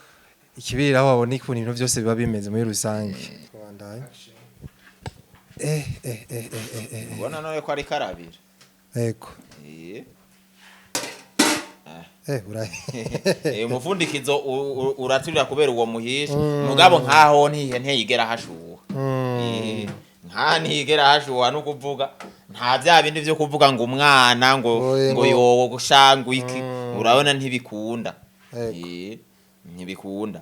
ikibiriraho babone ukuntu ibintu byose biba bimeze muri rusange. Tubandanye. Ubona none ko ariko arabira. Ego. Urahe. Umufundikizo uraturira kubera uwo muhisha, mugabo nkaho ntiyigera hashuha. Nka ntiyigera hashuha, no kuvuga nta bya bindi vyo kuvuga ngo umwana ngo Oye, ngo yowo gushanga iki, urabona ntibikunda. Ego. Ntibikunda.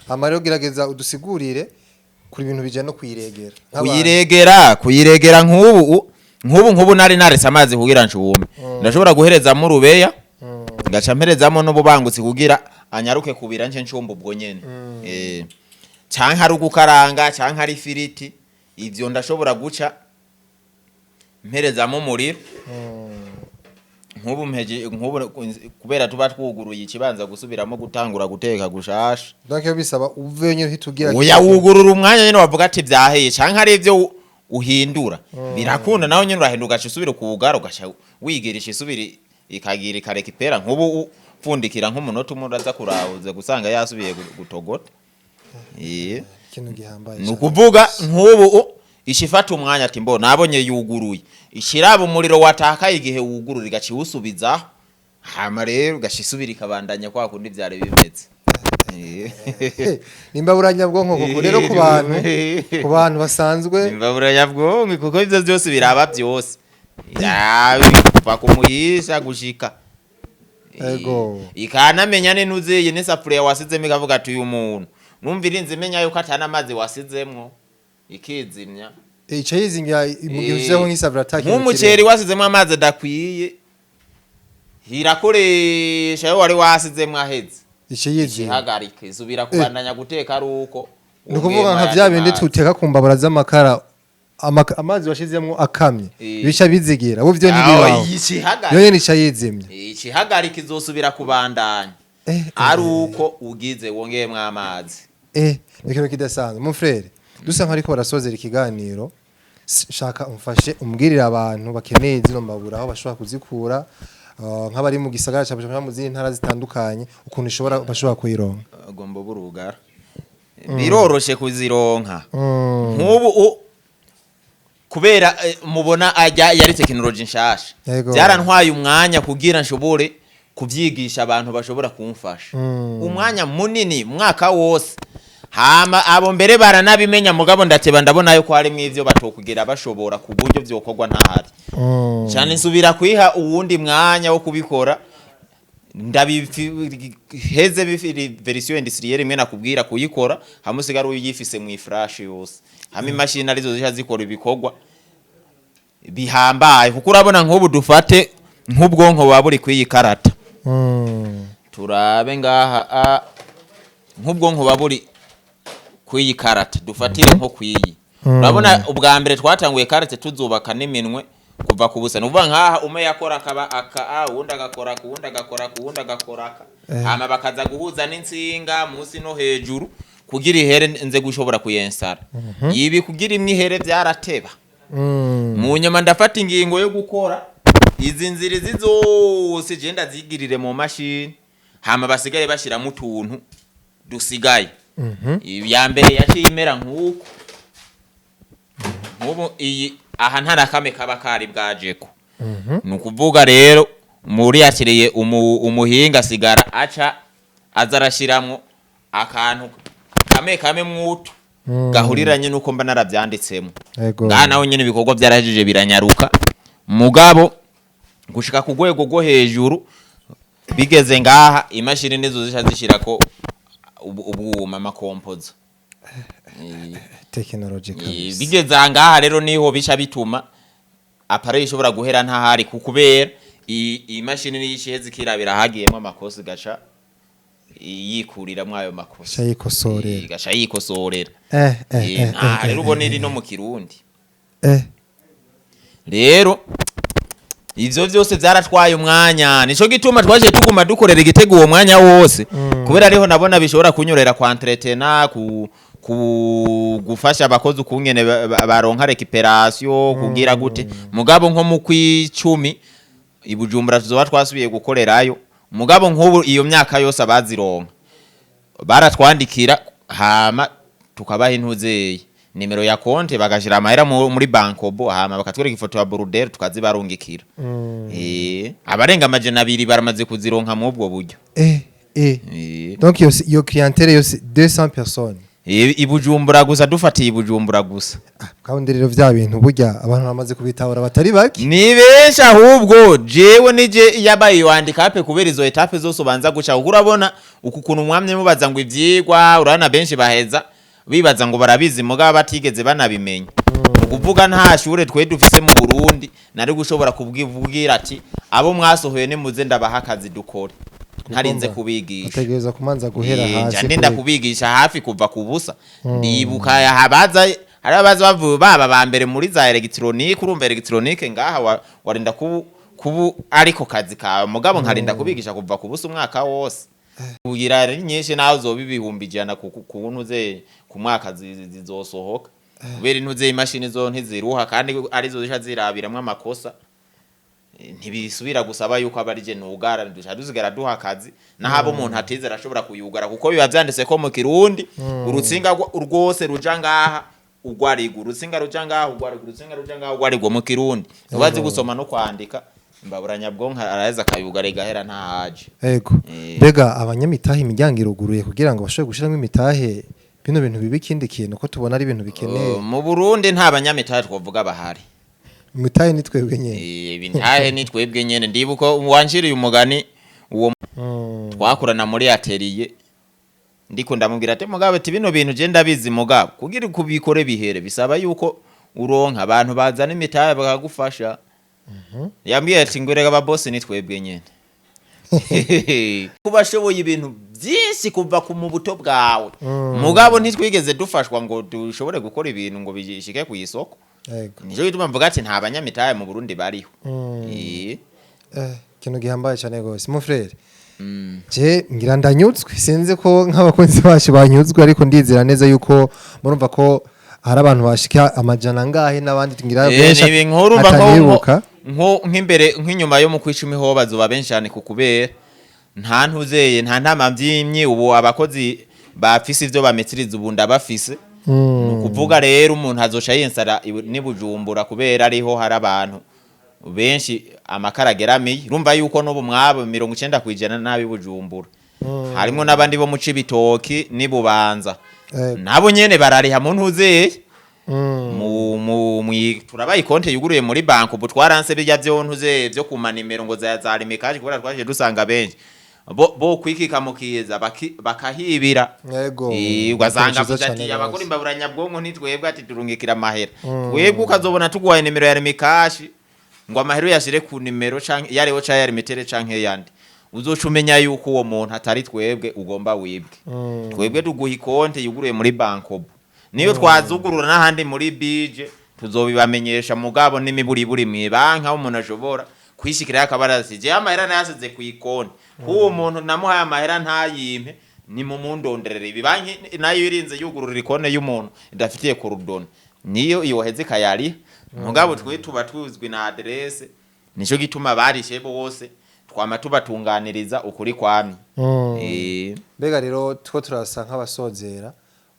Hama rero gerageza udusigurire kuri ibintu bijyanye no kuyiregera. Nk'abantu. Kuyiregera nk'ubu nari naretse amazi kugira nshume, ndashobora guherezamo urubeya, ngaca mperezamo n'ububangutsi kugira anyaruke kubira, nce ncumba ubwo nyene. Canke ari ugukaranga canke ari ifiriti, ivyo ndashobora guca mperezamo umuriro. Nk'ubu mpeje, nk'ubu kubera tuba twuguruye ikibanza gusubiramo gutangura guteka gushasha. Donc iyo bisaba uve nyine uhita ugira. Oya, wugurura umwanya nyine wavuga ati byaheye, canke ari ivyo uhindura birakunda, nawe nyine urahinduka ugaca usubira kuwugara, ugaca wigirisha isubira ikagira ikareka ipera. Nk'ubu upfundikira nk'umunota umwe, uraza kurahuza gusanga yasubiye gutogota. Ikintu gihambaye Ni cyane. ukuvuga nk'ubu ishifata umwanya ati mbo nabonye yuguruye, ishiraba umuriro watakaye igihe wugurura, igaca iwusubizaho, hama rero ugaca isubira ikabandanya kwa kundi vyari bimeze. Nimba nyabwonko koko rero ku bantu basanzwe. Imbabura nyabwonko, kuko ivyo vyose biraba byose. Iraba kuva ku muhisha gushika. Ego. Ikanamenya n'intuzeye n'isafuriya wasizemo, ikavuga ati uyu muntu numva irinze imenya yuko atana amazi wasizemwo, ikizimya. Ica yizingira mu gihe ushyizeho nk'isafuriya ata kintu. Nk'umuceri wasizemo amazi adakwiye, irakoresha ayo wari wasizemwo aheze, ica yizinga, ihagarika, isubira kubandanya guteka ari uko Ni ukuvuga nka bya bindi tuteka ku mbabura z'amakara, amazi washizemwo akamye, bica bizigira bo byo ntibibaho. Ikihagarika. Yo nyene ica yizimya. Ikihagarika, izosubira kubandanya ari uko ugize wongeyemwo amazi. Ni ikintu kidasanzwe. Mon frère, dusa nkariko barasozera ikiganiro, shaka umfashe umbwirire abantu bakeneye zino mbabura aho bashobora kuzikura, nk'abari mu gisagara ca Bujumbura, mu zindi ntara zitandukanye, ukuntu ishobora bashobora kuyironka. Agomba burugara, biroroshe kuzironka. Nk'ubu kubera mubona ajya yari tekinoloji nshasha, byarantwaye umwanya kugira nshobore kubyigisha abantu bashobora kumfasha, umwanya munini, umwaka wose. Hama abo mbere baranabimenya, mugabo ndateba ndabona yuko harimwo ivyo batokugira bashobora ku buryo vyokorwa ntahari. Cyane nsubira kwiha uwundi mwanya wo kubikora, ndabiheze bifiri version industrielle imwe nakubwira kuyikora, hamwe usigara uyifise mu iflash yose, hamwe imashini arizo zisha zikora ibikorwa bihambaye. Kuko urabona nk'ubu dufate nk'ubwonko buba buri kw'iyi karata, turabe ngaha, nk'ubwonko buba buri kw'iyi karata, dufatire nko kw'iyi. Urabona ubwa mbere twatanguye karate tuzubaka n'iminwe kuva ku busa, ni ukuvuga nkaha umwe yakora akaba aka a, uwundi agakora aka, uwundi agakora aka, uwundi agakora aka, hama bakaza guhuza n'insinga munsi no hejuru kugira ihere nze gushobora kuyensara ibi. Kugira imwe ihere byarateba. Mu nyuma ndafata ingingo yo gukora izi nzira izi zose je ndazigirire mu mashini, hama basigaye bashyiramo utuntu dusigaye. Iya mbere yaciye imera nk'uko nk'ubu iyi aha nta na kamwe kaba kari bwajeko. Ni ukuvuga rero muri yakiriye umuhinga asigara aca aza arashiramwo akantu kamwe kamwe mwutu gahuriranye nuko mba narabyanditsemo. Ngaha naho nyine ibikorwa byarahejeje biranyaruka, mugabo gushika ku rwego rwo hejuru bigeze ngaha, imashini nizo zisha zishirako ubwuma, amakompozo. Technology kabisa. Bigeze aha ngaha rero niho bica bituma appareil ishobora guhera ntahari, kubera iyi mashini niyo ishiheze ikirabira hagiyemo amakosa, igaca yikuriramwo ayo makosa. Ca yikosorera. Igaca yikosorera. Aha rero ubona iri no mu Kirundi. Rero ivyo vyose vyaratwaye umwanya, nico gituma twaje tuguma dukorera igitego uwo mwanya wose, kubera ariho nabona bishobora kunyorera kwa entretena, ku gufasha abakozi ukungene baronka récupération, kugira gute. Mugabo nko mu kwicumi i Bujumbura tuzoba twasubiye gukorerayo. Mugabo nk'ubu iyo myaka yose abazironka baratwandikira, hama tukabaha intuzeye nimero ya konte, bagashira amahera muri Bancobu, hama bakatwereka ifoto ya bordereau, tukazibarungikira. Abarenga 200 baramaze kuzironka mu ubwo buryo. Donc iyo clientèle yose, 200 personnes? I Bujumbura gusa, dufatiye i Bujumbura gusa. Ah, kandi rero vya bintu burya abantu bamaze kubitahura batari bake. Ni benshi. Ahubwo jewe nije yabaye iyo handicap, kubera izo étapes zose ubanza guca, kuko urabona uku kuntu mwamye mubaza ngo ivyigwa, urabona benshi baheza bibaza ngo barabizi, mugabo batigeze banabimenya. Ni ukuvuga nta shure twe dufise mu Burundi nari gushobora kubwira ati abo mwasohoye nimuze ndabaha akazi dukore, ntarinze kubigisha. Ategereza kumanza guhera hasi. Nja ndinda kubigisha hafi kuva ku busa. Ndibuka habaza, hari abaza bavuye baba ba mbere muri za électronique. Urumva électronique ngaha warinda kubu ariko kazi kawe, mugabo nkarinda kubigisha kuva ku busa umwaka wose, kugira ari nyinshi naho zoba 100,000 ku ntuze ku mwaka zizosohoka, kubera intuze imashini zo ntiziruha, kandi arizo zica zirabiramwo amakosa. Ntibisubira gusaba yuko aba ari je nugara, duca dusigara duha akazi naho umuntu atize arashobora kuyugara, kuko biba vyanditse ko mu Kirundi urutsinga rwose ruja ngaha ugwariga, urutsinga ruja ngaha ugwariga, urutsinga ruja ngaha ugwarigwa mu Kirundi. Ubazi gusoma no kwandika imbabura nyabwonko araheza akayugara, igahera ntahaje. Ego. Mbega abanyamitahe imiryango iruguruye kugira ngo bashobore gushiramo imitahe, bino bintu biba ikindi kintu, ko tubona ari ibintu bikeneye? Mu Burundi nta banyamitahe twovuga bahari. Imitahe ni twebwe nyene. Ibintahe ni twebwe nyene. Ndibuka wanjiriye umugani uwo twakorana muri atelier, ndiko ndamubwira ati mugabo, ati bino bintu je ndabizi, mugabo kugira kubikore bihere bisaba yuko uronka abantu bazana imitahe bakagufasha. Yambwiye ati ngo rega ababosi ni twebwe nyene, kuba ashoboye ibintu byinshi kuva ku mu buto bwawe, mugabo ntitwigeze dufashwa ngo dushobore gukora ibintu ngo bishike ku isoko. Nico gituma mvuga ati nta banyamitahe mu Burundi bariho. Ikintu gihambaye cyane gose, mon frère. Je ngira ndanyuzwe, sinzi ko nk'abakunzi bacu banyuzwe, ariko ndizera neza yuko murumva ko hari abantu bashika amajana angahe n'abandi ngira benshi ni inkuru mba atanibuka. Nko nk'imbere nk'inyuma yo mu kwicumi ho bazoba benshi cyane, ku kubera nta ntuzeye nta ntama vyimye. Ubu abakozi bafise ivyo bametiriza ubu ndabafise. Ni ukuvuga rero umuntu azoca yensara ni Bujumbura, kubera ariho hari abantu benshi amakara ageramiye. Urumva yuko n'ubu mwabo 90% n'abi Bujumbura, harimwo n'abandi bo mu Cibitoki n'i Bubanza. Nabo nyene barariha mu ntuzeye mu turabaye konte yuguruye muri banki. Ubu twaranse bijya vyo ntuze vyo kuma nimero ngo za Lumicash, kubera twaje dusanga benshi bo kwikika mukiza bakahibira. Ugasanga Ciza avuze cane ati gose. abakora imbabura nyabwonko ntitwebwe, ati turungikira amahera twebwe, ukazobona tuguhaye nimero ya Lumicash ngo amahera uyashire ku nimero canke yareho canke ya Lumitel canke yandi, uzoca umenya yuko uwo muntu atari twebwe ugomba wibwe. Twebwe tuguha ikonte yuguruye muri Bancobu, niyo twazugurura n'ahandi muri bije tuzobibamenyesha, mugabo n'imiburiburi mw'ibanki aho umuntu ashobora kwishikirayo akabara ati jewe amahera nayasize ku ikonte k'uwo muntu namuhaye amahera ntayimpe, ni mu mundonderere. Ibi banki nayo irinze yugurura ikonte y'umuntu idafitiye coordonnées, niyo yoheze ikayariha. Mugabo twe tuba tuzwi na adresse, nico gituma barishe bose twama tubatunganiriza ukuri kwamye. Mbega rero two turasa nk'abasozera,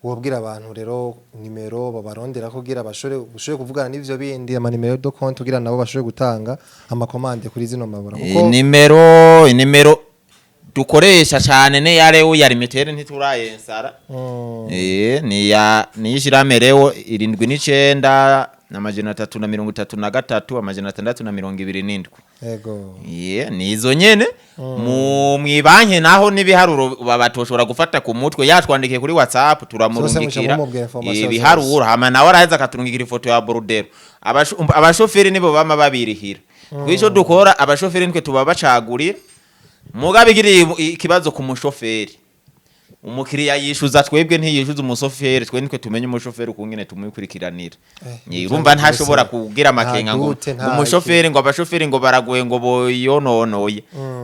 wobwira abantu rero nimero babarondera kugira bashobore kuvugana n'ivyo bindi, ama numéros de compte, kugira nabo bashobore gutanga ama commandes kuri zino mabura, kuko Nimero dukoresha cyane ni ya Leo, ya Lumitel ntiturayensara. Ni ya ni ishirahamwe Leo, 79 333 627. Yego. Ye, ni izo nyene mu mwibanke naho n'ibiharuro batoshobora gufata ku mutwe, yatwandikiye kuri WhatsApp Zose turamurungikira muca mumubwira information ibiharuro, hama nawe araheza akaturungikira ifoto ya borudero. Abashoferi nibo bama babirihira. Twico dukora, abashoferi nitwe tuba bacagurira, mugabo igiriye ikibazo ku mushoferi, umukiriya yishuza twebwe, ntiyishuza umushoferi. Twe nitwe tumenye umushoferi ukungene tumwikurikiranira. Urumva ntashobora kugira amakenga ngo Nta dute, nta ngo umushoferi, ngo abashoferi ngo baragoye, ngo boyononoye.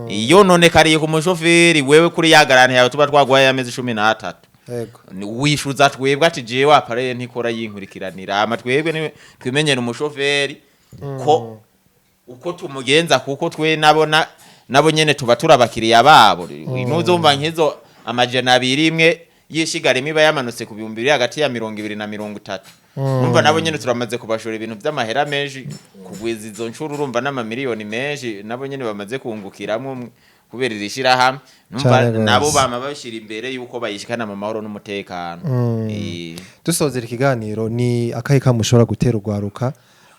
Iyononekareye ku mushoferi, wewe kuri ya garantie yawe tuba twaguhaye amezi 13, Yego. Wishuza twebwe ati jewe appareil ntikora, yinkurikiranira. Hama twebwe twimenyera umushoferi ko uko tumugenza, kuko twe nabona nabo nyene tuba turi abakiriya babo. Ntuzumva nk'izo 200 imwe yishiga rimwe iba yamanutse ku 2000, hagati ya 20 na 30. Urumva nabo nyene turamaze kubashora ibintu vy'amahera menshi kugwiza izo nshuro, urumva n'amamiliyoni menshi nabo nyene bamaze kungukiramwo kubera iri shirahamwe. Numva Cane gose. nabo bama bashira imbere yuko bayishikana mu mahoro n'umutekano. Dusozera ikiganiro, ni akahe kamushobora gutera urwaruka,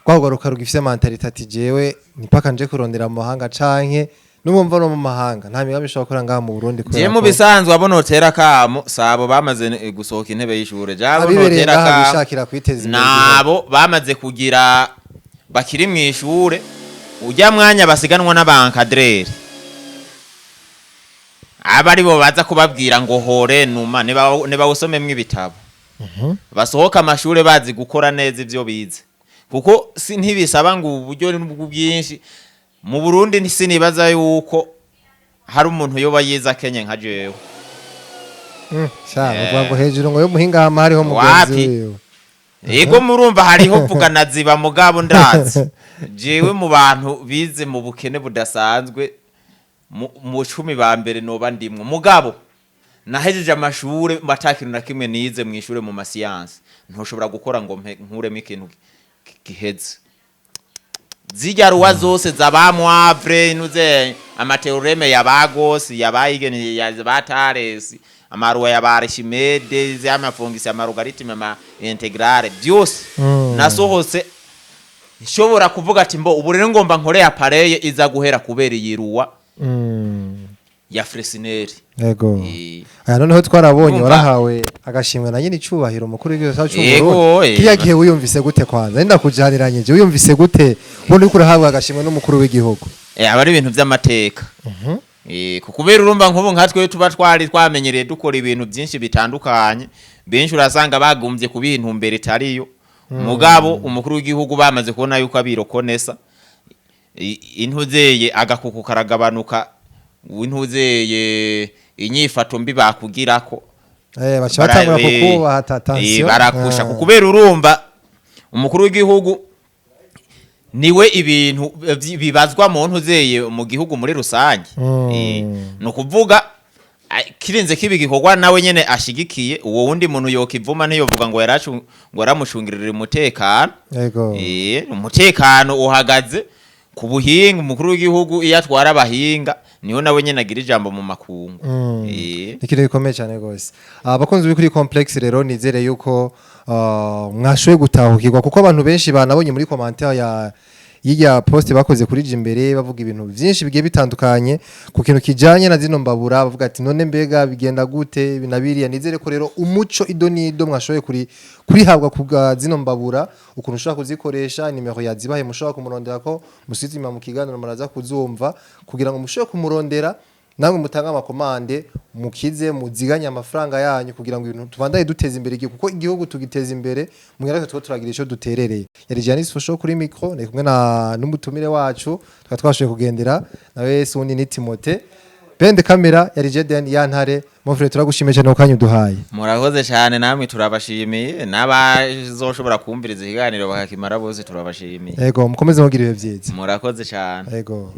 rwa rwaruka rugifise mentalité ati jewe nipaka nje kurondera mu mahanga, canke n'ubumva no mu mahanga nta migambi ishobora gukora ngaha mu Burundi kubera Je mu ko bisanzwe abo notera kamo sabo bamaze gusohoka intebe y'ishure, jabo abibereye notera ngaha kamo bishakira kwiteza imbere. Nabo bamaze kugira bakiri mu ishure, ujya mwanya basiganwa n'aba encadreurs, aba aribo baza kubabwira ngo hore numa nibawusomemwo ibitabo, basohoka amashure bazi gukora neza ivyo bize, kuko si ntibisaba ngo uburyo bwinshi. Mu Burundi sinibaza yuko hari umuntu yoba yize akenye nka jewe. Sha uvuga ngo hejuru ngo yo muhinga hama hariho mugenzi Wapi? wiwe. Yego, murumva hariho vugana ziba, mugabo ndazi jewe mu bantu bize mu bukene budasanzwe mu 10 ba mbere noba ndimwo. Mugabo nahejeje amashure ata kintu na kimwe nize mu ishure mu masiyansi ntushobora gukora ngo nkuremo ikintu giheze. Zirya lois zose za ba Moivre, nuze ama théorèmes ya ba Gauss, ya ba Huygens, ya ba Thalès, ama lois ya ba Archimède, z'ama fonctions, ama logarithmes, ama intégrales, byose nasohotse nshobora kuvuga ati mbo ubu rero ngomba nkore appareil iza guhera kubera iyi loi ya Fresnel. Yego. Aya noneho twarabonye Urumva? warahawe agashimwe na nyine icubahiro umukuru w'igihugu cyacu Yego, c'Uburundi. Kiya gihe wiyumvise gute kwanza? Ndakujaniranye, je wiyumvise gute ubona uriko urahabwa agashimwe n'umukuru w'igihugu? Aba ari ibintu by'amateka. Kubera urumva nk'ubu nka twe tuba twari twamenyereye dukora ibintu byinshi bitandukanye, benshi urasanga bagumbye kubiha intumbero itariyo. Mugabo umukuru w'igihugu bamaze kubona yuko abirokonesa intuzeye agakuku karagabanuka, intuzeye inyifato mbi bakugirako. Baca batangura kukubaha attention. Barakusha kubera urumva umukuru w'igihugu niwe ibintu bibazwa mu ntuzeye mu gihugu muri rusange. Ni ukuvuga kirinze kiba igikorwa nawe nyene ashigikiye, uwo wundi muntu yokivuma ntiyovuga ngo ngo yaramucungirira umutekano. Umutekano uhagaze ku buhinga. Umukuru w'igihugu iyo atwara abahinga niho nawe nyene agira ijambo mu makungu. Ni ikintu gikomeye cyane rwose. Abakunzi b'i Kuri Complex rero, nizere yuko mwashoboye gutahukirwa, kuko abantu benshi banabonye muri commentaire ya y'irya post bakoze kuri Jimbere bavuga ibintu byinshi bigiye bitandukanye ku kintu kijanye na zino mbabura, bavuga ati none mbega bigenda gute, ibi na biriya. Nizere ko rero umuco ido nido mwashoboye kuri kurihabwa ku bwa zino mbabura, ukuntu ushobora kuzikoresha, nimero yazibahe mushobora kumurondera, ko musizima mu kiganiro muraza kuzumva kugira ngo mushobore kumurondera namwe mutange ama commandes, mukize muziganye amafaranga yanyu kugira ngo ibintu tubandanye duteza imbere igihugu, kuko igihugu tugiteza imbere mwera tuba turagira ico duterereye. Yari Janice Fosho kuri micro, ni kumwe na n'umutumire wacu tukaba twashoboye kugendera nawe si wundi ni Timote Bende, kamera yari Jeden Yantare. Mon frère, turagushimiye cyane ku kanya uduhaye. Murakoze cyane namwe, turabashimiye, n'abazoshobora kumviriza ikiganiro bakakimara bose turabashimiye. Yego, mukomeze mugira ibihe byiza. Murakoze cyane. Yego.